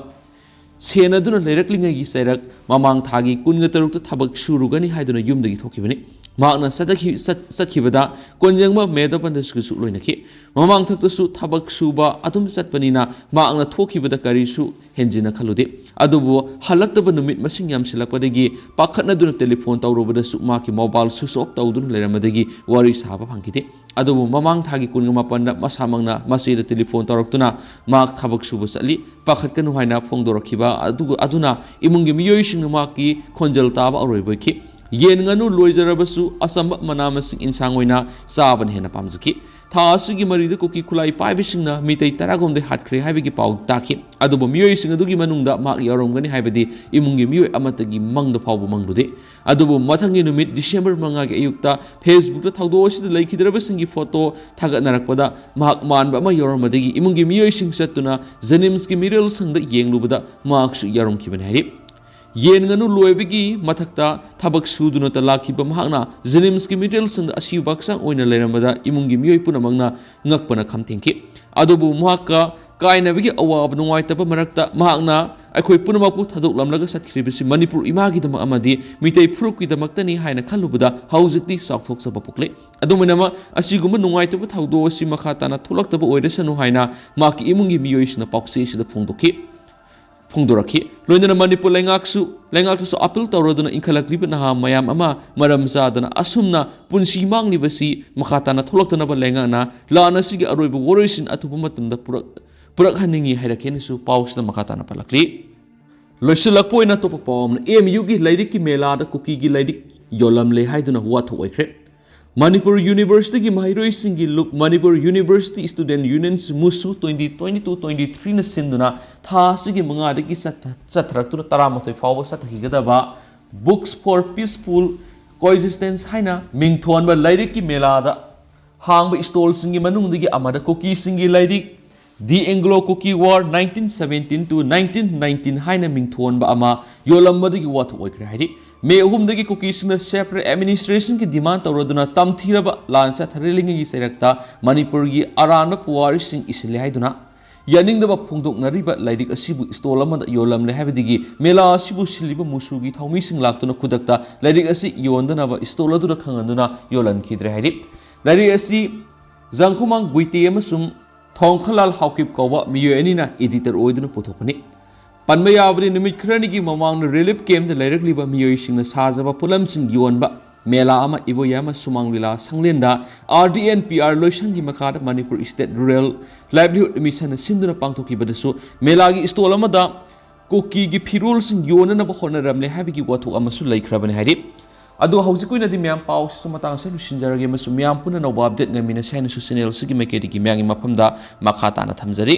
ꯁꯦꯟꯅꯗꯨꯅ ꯂꯩꯔꯛꯂꯤꯉꯩꯒꯤ ꯆꯩꯔꯛ ꯃꯃꯥꯡ ꯊꯥꯒꯤ ꯀꯨꯟꯒ ꯇꯔꯨꯛꯇ ꯊꯕꯛ ꯁꯨꯔꯨꯒꯅꯤ ꯍꯥꯏꯗꯨꯅ ꯌꯨꯝꯗꯒꯤ ꯊꯣꯛꯈꯤꯕꯅꯤ꯫ ꯃꯍꯥꯛꯅ ꯆꯠꯊꯈꯤ-, ꯆꯠ-, ꯆꯠꯈꯤꯕꯗ ꯀꯣꯟꯖꯦꯡꯕ ꯃꯦꯗ ꯄꯟꯗꯁꯀꯁꯨ ꯂꯣꯏꯅꯈꯤ꯫ ꯃꯃꯥꯡꯊꯛꯇꯁꯨ ꯊꯕꯛ ꯁꯨꯕ ꯑꯗꯨꯝ ꯆꯠꯄꯅꯤꯅ ꯃꯍꯥꯛꯅ ꯊꯣꯛꯈꯤꯕꯗ ꯀꯔꯤꯁꯨ ꯍꯦꯟꯖꯤꯟꯅ ꯈꯜꯂꯨꯗꯦ꯫ ꯑꯗꯨꯕꯨ ꯍꯜꯂꯛꯇꯕ ꯅꯨꯃꯤꯠ ꯃꯁꯤꯡ ꯌꯥꯝꯁꯤꯜꯂꯛꯄꯗꯒꯤ ꯄꯥꯈꯠꯅꯗꯨꯅ ꯇꯦꯂꯤꯐꯣꯟ ꯇꯧꯔꯨꯕꯗꯁꯨ ꯃꯍꯥꯛꯀꯤ ꯃꯣꯕꯥꯏꯜ ꯁ꯭ꯋꯤꯆ ꯑꯣꯐ ꯇꯧꯗꯨꯅ ꯂꯩꯔꯝꯕꯗꯒꯤ ꯋꯥꯔꯤ ꯁꯥꯕ ꯐꯪꯈꯤꯗꯦ꯫ ꯑꯗꯨꯕꯨ ꯃꯃꯥꯡ ꯊꯥꯒꯤ ꯀꯨꯟꯒ ꯃꯥꯄꯟꯗ ꯃꯁꯥꯃꯛꯅ ꯃꯆꯦꯗ ꯇꯦꯂꯤꯐꯣꯟ ꯇꯧꯔꯛꯇꯨꯅ ꯃꯍꯥꯛ ꯊꯕꯛ ꯁꯨꯕ ꯆꯠꯂꯤ, ꯄꯥꯈꯠꯀꯅꯨ ꯍꯥꯏꯅ ꯐꯣꯡꯗꯣꯔꯛꯈꯤꯕ ꯑꯗꯨ-, ꯑꯗꯨꯅ ꯏꯃꯨꯡꯒꯤ ꯃꯤꯑꯣꯏꯁꯤꯡꯅ ꯃꯍꯥꯛꯀꯤ ꯈꯣꯟꯖꯦꯜ ꯇꯥꯕ ꯑꯔꯣꯏꯕ ꯑꯣꯏꯈꯤ꯫ ꯌꯦꯟ ꯉꯥꯅꯨ ꯂꯣꯏꯖꯔꯕꯁꯨ ꯑꯆꯝꯕ ꯃꯅꯥ ꯃꯁꯤꯡ ꯏꯟꯁꯥꯡ ꯑꯣꯏꯅ ꯆꯥꯕꯅ ꯍꯦꯟꯅ ꯄꯥꯝꯖꯈꯤ꯫ ꯊꯥ ꯑꯁꯤꯒꯤ ꯃꯔꯤꯗ ꯀꯨꯀꯤ ꯈꯨꯠꯂꯥꯏ ꯄꯥꯏꯕꯁꯤꯡꯅ ꯃꯤꯇꯩ ꯇꯔꯥꯍꯨꯝꯗꯣꯏ ꯍꯥꯠꯈ꯭ꯔꯦ ꯍꯥꯏꯕꯒꯤ ꯄꯥꯎ ꯇꯥꯈꯤ꯫ ꯑꯗꯨꯕꯨ ꯃꯤꯑꯣꯏꯁꯤꯡ ꯑꯗꯨꯒꯤ ꯃꯅꯨꯡꯗ ꯃꯍꯥꯛ ꯌꯥꯎꯔꯝꯒꯅꯤ ꯍꯥꯏꯕꯗꯤ ꯏꯃꯨꯡꯒꯤ ꯃꯤꯑꯣꯏ ꯑꯃꯠꯇꯒꯤ ꯃꯪꯗ ꯐꯥꯎꯕ ꯃꯪꯂꯨꯗꯦ꯫ ꯑꯗꯨꯕꯨ ꯃꯊꯪꯒꯤ ꯅꯨꯃꯤꯠ ꯗꯤꯁꯦꯝꯕꯔ ꯃꯉꯥꯒꯤ ꯑꯌꯨꯛꯇ Facebookꯇ ꯊꯧꯗꯣꯛ ꯑꯁꯤꯗ ꯂꯩꯈꯤꯗ꯭ꯔꯕꯁꯤꯡꯒꯤ ꯐꯣꯇꯣ ꯊꯥꯒꯠꯅꯔꯛꯄꯗ ꯃꯍꯥꯛ ꯃꯥꯟꯕ ꯑꯃ ꯌꯥꯎꯔꯝꯕꯗꯒꯤ ꯏꯃꯨꯡꯒꯤ ꯃꯤꯑꯣꯏꯁꯤꯡ ꯆꯠꯇꯨꯅ JNIMSꯀꯤ ꯃꯤꯔꯦꯜ ꯁꯪꯗ ꯌꯦꯡꯂꯨꯕꯗ ꯃꯍꯥꯛꯁꯨ ꯌꯥꯎꯔꯝꯈꯤꯕꯅꯤ ꯍꯥꯏꯔꯤ꯫ ꯌꯦꯟ ꯉꯥꯅꯨ ꯂꯣꯏꯕꯒꯤ ꯃꯊꯛꯇ ꯊꯕꯛ ꯁꯨꯗꯨꯅꯇ ꯂꯥꯛꯈꯤꯕ ꯃꯍꯥꯛꯅ JNIMSꯀꯤ ꯃꯤꯔꯦꯜ ꯁꯪꯗ ꯑꯁꯤꯕ ꯍꯛꯆꯥꯡ ꯑꯣꯏꯅ ꯂꯩꯔꯝꯕꯗ ꯏꯃꯨꯡꯒꯤ ꯃꯤꯑꯣꯏ ꯄꯨꯝꯅꯃꯛꯅ ꯉꯛꯄꯅ ꯈꯝ ꯊꯦꯡꯈꯤ꯫ ꯑꯗꯨꯕꯨ ꯃꯍꯥꯛꯀ ꯀꯥꯏꯅꯕꯒꯤ ꯑꯋꯥꯕ ꯅꯨꯡꯉꯥꯏꯇꯕ ꯃꯔꯛꯇ ꯃꯍꯥꯛꯅ ꯑꯩꯈꯣꯏ ꯄꯨꯝꯅꯃꯛꯄꯨ ꯊꯥꯗꯣꯛꯂꯝꯂꯒ ꯆꯠꯈ꯭ꯔꯤꯕꯁꯤ ꯃꯅꯤꯄꯨꯔ ꯏꯃꯥꯒꯤꯗꯃꯛ ꯑꯃꯗꯤ ꯃꯤꯇꯩ ꯐꯨꯔꯨꯞꯀꯤꯗꯃꯛꯇꯅꯤ ꯍꯥꯏꯅ ꯈꯜꯂꯨꯕꯗ ꯍꯧꯖꯤꯛꯇꯤ ꯆꯥꯎꯊꯣꯛꯆꯕ ꯄꯣꯛꯂꯦ꯫ ꯑꯗꯨꯝ ꯑꯣꯏꯅꯃꯛ, ꯑꯁꯤꯒꯨꯝꯕ ꯅꯨꯡꯉꯥꯏꯇꯕ ꯊꯧꯗꯣꯛ ꯑꯁꯤ ꯃꯈꯥ ꯇꯥꯅ ꯊꯣꯛꯂꯛꯇꯕ ꯑꯣꯏꯔꯁꯅꯨ ꯍꯥꯏꯅ ꯃꯍꯥꯛꯀꯤ ꯏꯃꯨꯡꯒꯤ ꯃꯤꯑꯣꯏꯁꯤꯡꯅ ꯄꯥꯎꯆꯦꯁꯤꯗ ꯐꯣꯡꯗꯣꯛꯈꯤ꯫ ꯐꯣꯡꯗꯣꯔꯛꯈꯤ꯫ ꯂꯣꯏꯅꯅ ꯃꯅꯤꯄꯨꯔ ꯂꯩꯉꯥꯛꯁꯨ, ꯂꯩꯉꯥꯛꯇꯁꯨ ꯑꯄꯤꯜ ꯇꯧꯔꯗꯨꯅ ꯏꯟꯈꯠꯂꯛꯂꯤꯕ ꯅꯍꯥ ꯃꯌꯥꯝ ꯑꯃ ꯃꯔꯝ ꯆꯥꯗꯅ ꯑꯁꯨꯝꯅ ꯄꯨꯟꯁꯤ ꯃꯥꯡꯂꯤꯕꯁꯤ ꯃꯈꯥ ꯇꯥꯅ ꯊꯣꯛꯂꯛꯇꯅꯕ ꯂꯩꯉꯥꯛꯅ ꯂꯥꯟ ꯑꯁꯤꯒꯤ ꯑꯔꯣꯏꯕ ꯋꯥꯔꯣꯏꯁꯤꯟ ꯑꯊꯨꯕ ꯃꯇꯝꯗ ꯄꯨꯔꯛ-, ꯄꯨꯔꯛꯍꯟꯅꯤꯡꯏ ꯍꯥꯏꯔꯛꯈꯤ ꯍꯥꯏꯅꯁꯨ ꯄꯥꯎꯁꯤꯗ ꯃꯈꯥ ꯇꯥꯅ ꯄꯜꯂꯛꯂꯤ꯫ ꯂꯣꯏꯁꯤꯜꯂꯛꯄ ꯑꯣꯏꯅ ꯑꯇꯣꯞꯄ ꯄꯥꯎ ꯑꯃꯅ, MUꯒꯤ ꯂꯥꯏꯔꯤꯛꯀꯤ ꯃꯦꯂꯥꯗ ꯀꯨꯀꯤꯒꯤ ꯂꯥꯏꯔꯤꯛ ꯌꯣꯜꯂꯝꯂꯦ ꯍꯥꯏꯗꯨꯅ ꯋꯥꯊꯣꯛ ꯑꯣꯏꯈ꯭ꯔꯦ꯫ ꯃꯅꯤꯄꯨꯔ ꯌꯨꯅꯤꯚꯔꯁꯤꯇꯤꯒꯤ ꯃꯍꯩꯔꯣꯏꯁꯤꯡꯒꯤ ꯂꯨꯞ, Manipur university student union, MUSU, twenty twenty-two twenty-threeꯅ ꯁꯤꯟꯗꯨꯅ ꯊꯥ ꯑꯁꯤꯒꯤ ꯃꯉꯥꯗꯒꯤ ꯆꯠꯊ-, ꯆꯠꯊꯔꯛꯇꯨꯅ ꯇꯔꯥꯃꯥꯊꯣꯏ ꯐꯥꯎꯕ ꯆꯠꯊꯈꯤꯒꯗꯕ Books for Peaceful Coexistence ꯍꯥꯏꯅ ꯃꯤꯡꯊꯣꯟꯕ ꯂꯥꯏꯔꯤꯛꯀꯤ ꯃꯦꯂꯥꯗ ꯍꯥꯡꯕ ꯁ꯭ꯇꯣꯜꯁꯤꯡꯒꯤ ꯃꯅꯨꯡꯗꯒꯤ ꯑꯃꯗ ꯀꯨꯀꯤꯁꯤꯡꯒꯤ ꯂꯥꯏꯔꯤꯛ The Anglo-Kuki War nineteen seventeen to nineteen nineteen ꯍꯥꯏꯅ ꯃꯤꯡꯊꯣꯟꯕ ꯑꯃ ꯌꯣꯜꯂꯝꯕꯗꯒꯤ ꯋꯥꯊꯣꯛ ꯑꯣꯏꯈ꯭ꯔꯦ ꯍꯥꯏꯔꯤ꯫ ꯃꯦ ꯑꯍꯨꯝꯗꯒꯤ ꯀꯨꯀꯤꯁꯤꯡꯅ separate administrationꯒꯤ demand ꯇꯧꯔꯗꯨꯅ ꯇꯝꯊꯤꯔꯕ ꯂꯥꯟ ꯆꯠꯊꯔꯤꯉꯩꯒꯤ ꯆꯩꯔꯛꯇ ꯃꯅꯤꯄꯨꯔꯒꯤ ꯑꯔꯥꯟꯕ ꯄꯨꯋꯥꯔꯤꯁꯤꯡ ꯏꯁꯤꯜꯂꯦ ꯍꯥꯏꯗꯨꯅ ꯌꯥꯅꯤꯡꯗꯕ ꯐꯣꯡꯗꯣꯛꯅꯔꯤꯕ ꯂꯥꯏꯔꯤꯛ ꯑꯁꯤꯕꯨ stall ꯑꯃꯗ ꯌꯣꯜꯂꯝꯂꯦ ꯍꯥꯏꯕꯗꯒꯤ ꯃꯦꯂꯥ ꯑꯁꯤꯕꯨ ꯁꯤꯜꯂꯤꯕ ꯃꯨꯁꯨꯒꯤ ꯊꯧꯃꯤꯁꯤꯡ ꯂꯥꯛꯇꯨꯅ ꯈꯨꯗꯛꯇ ꯂꯥꯏꯔꯤꯛ ꯑꯁꯤ ꯌꯣꯟꯗꯅꯕ stall ꯑꯗꯨꯗ ꯈꯪꯍꯟꯗꯨꯅ ꯌꯣꯜꯍꯟꯈꯤꯗ꯭ꯔꯦ ꯍꯥꯏꯔꯤ꯫ ꯂꯥꯏꯔꯤꯛ ꯑꯁꯤ ꯖꯥꯡꯈꯨꯃꯥꯡ ꯒꯨꯏꯇꯦ ꯑꯃꯁꯨꯡ ꯊꯣꯡꯈꯂꯥꯜ ꯍꯥꯎꯀꯤꯞ ꯀꯧꯕ ꯃꯤꯑꯣꯏ ꯑꯅꯤꯅ editor ꯑꯣꯏꯗꯨꯅ ꯄꯨꯊꯣꯛꯄꯅꯤ꯫ ꯄꯟꯕ ꯌꯥꯕꯗꯤ, ꯅꯨꯃꯤꯠ ꯈꯔꯅꯤꯒꯤ ꯃꯃꯥꯡꯗ relief campꯇ ꯂꯩꯔꯛꯂꯤꯕ ꯃꯤꯑꯣꯏꯁꯤꯡꯅ ꯁꯥꯖꯕ ꯄꯣꯠꯂꯝꯁꯤꯡ ꯌꯣꯟꯕ ꯃꯦꯂꯥ ꯑꯃ ꯏꯕꯣꯌꯥꯃ ꯁꯨꯃꯥꯡ ꯂꯤꯂꯥ ꯁꯪꯂꯦꯟꯗ R D N P R ꯂꯣꯏꯁꯪꯒꯤ ꯃꯈꯥꯗ Manipur State Rural Livelihood Missionꯅ ꯁꯤꯟꯗꯨꯅ ꯄꯥꯡꯊꯣꯛꯈꯤꯕꯗꯁꯨ ꯃꯦꯂꯥꯒꯤ stall ꯑꯃꯗ ꯀꯨꯀꯤꯒꯤ ꯐꯤꯔꯣꯜꯁꯤꯡ ꯌꯣꯟꯅꯅꯕ ꯍꯣꯠꯅꯔꯝꯂꯦ ꯍꯥꯏꯕꯒꯤ ꯋꯥꯊꯣꯛ ꯑꯃꯁꯨ ꯂꯩꯈ꯭ꯔꯕꯅꯤ ꯍꯥꯏꯔꯤ꯫ ꯑꯗꯣ ꯍꯧꯖꯤꯛꯀꯤ ꯑꯣꯏꯅꯗꯤ ꯃꯌꯥꯝ ꯄꯥꯎꯁꯤꯁꯨ ꯃꯇꯥꯡ ꯑꯁꯤꯗ ꯂꯣꯏꯁꯤꯟꯖꯔꯒꯦ ꯑꯃꯁꯨꯡ ꯃꯌꯥꯝ ꯄꯨꯟꯅ ꯑꯅꯧꯕ update ꯉꯥꯏꯃꯤꯟꯅꯁꯤ ꯍꯥꯏꯅꯁꯨ channel ꯑꯁꯤꯒꯤ ꯃꯥꯏꯀꯩꯗꯒꯤ ꯃꯌꯥꯝꯒꯤ ꯃꯐꯝꯗ ꯃꯈꯥ ꯇꯥꯅ ꯊꯝꯖꯔꯤ꯫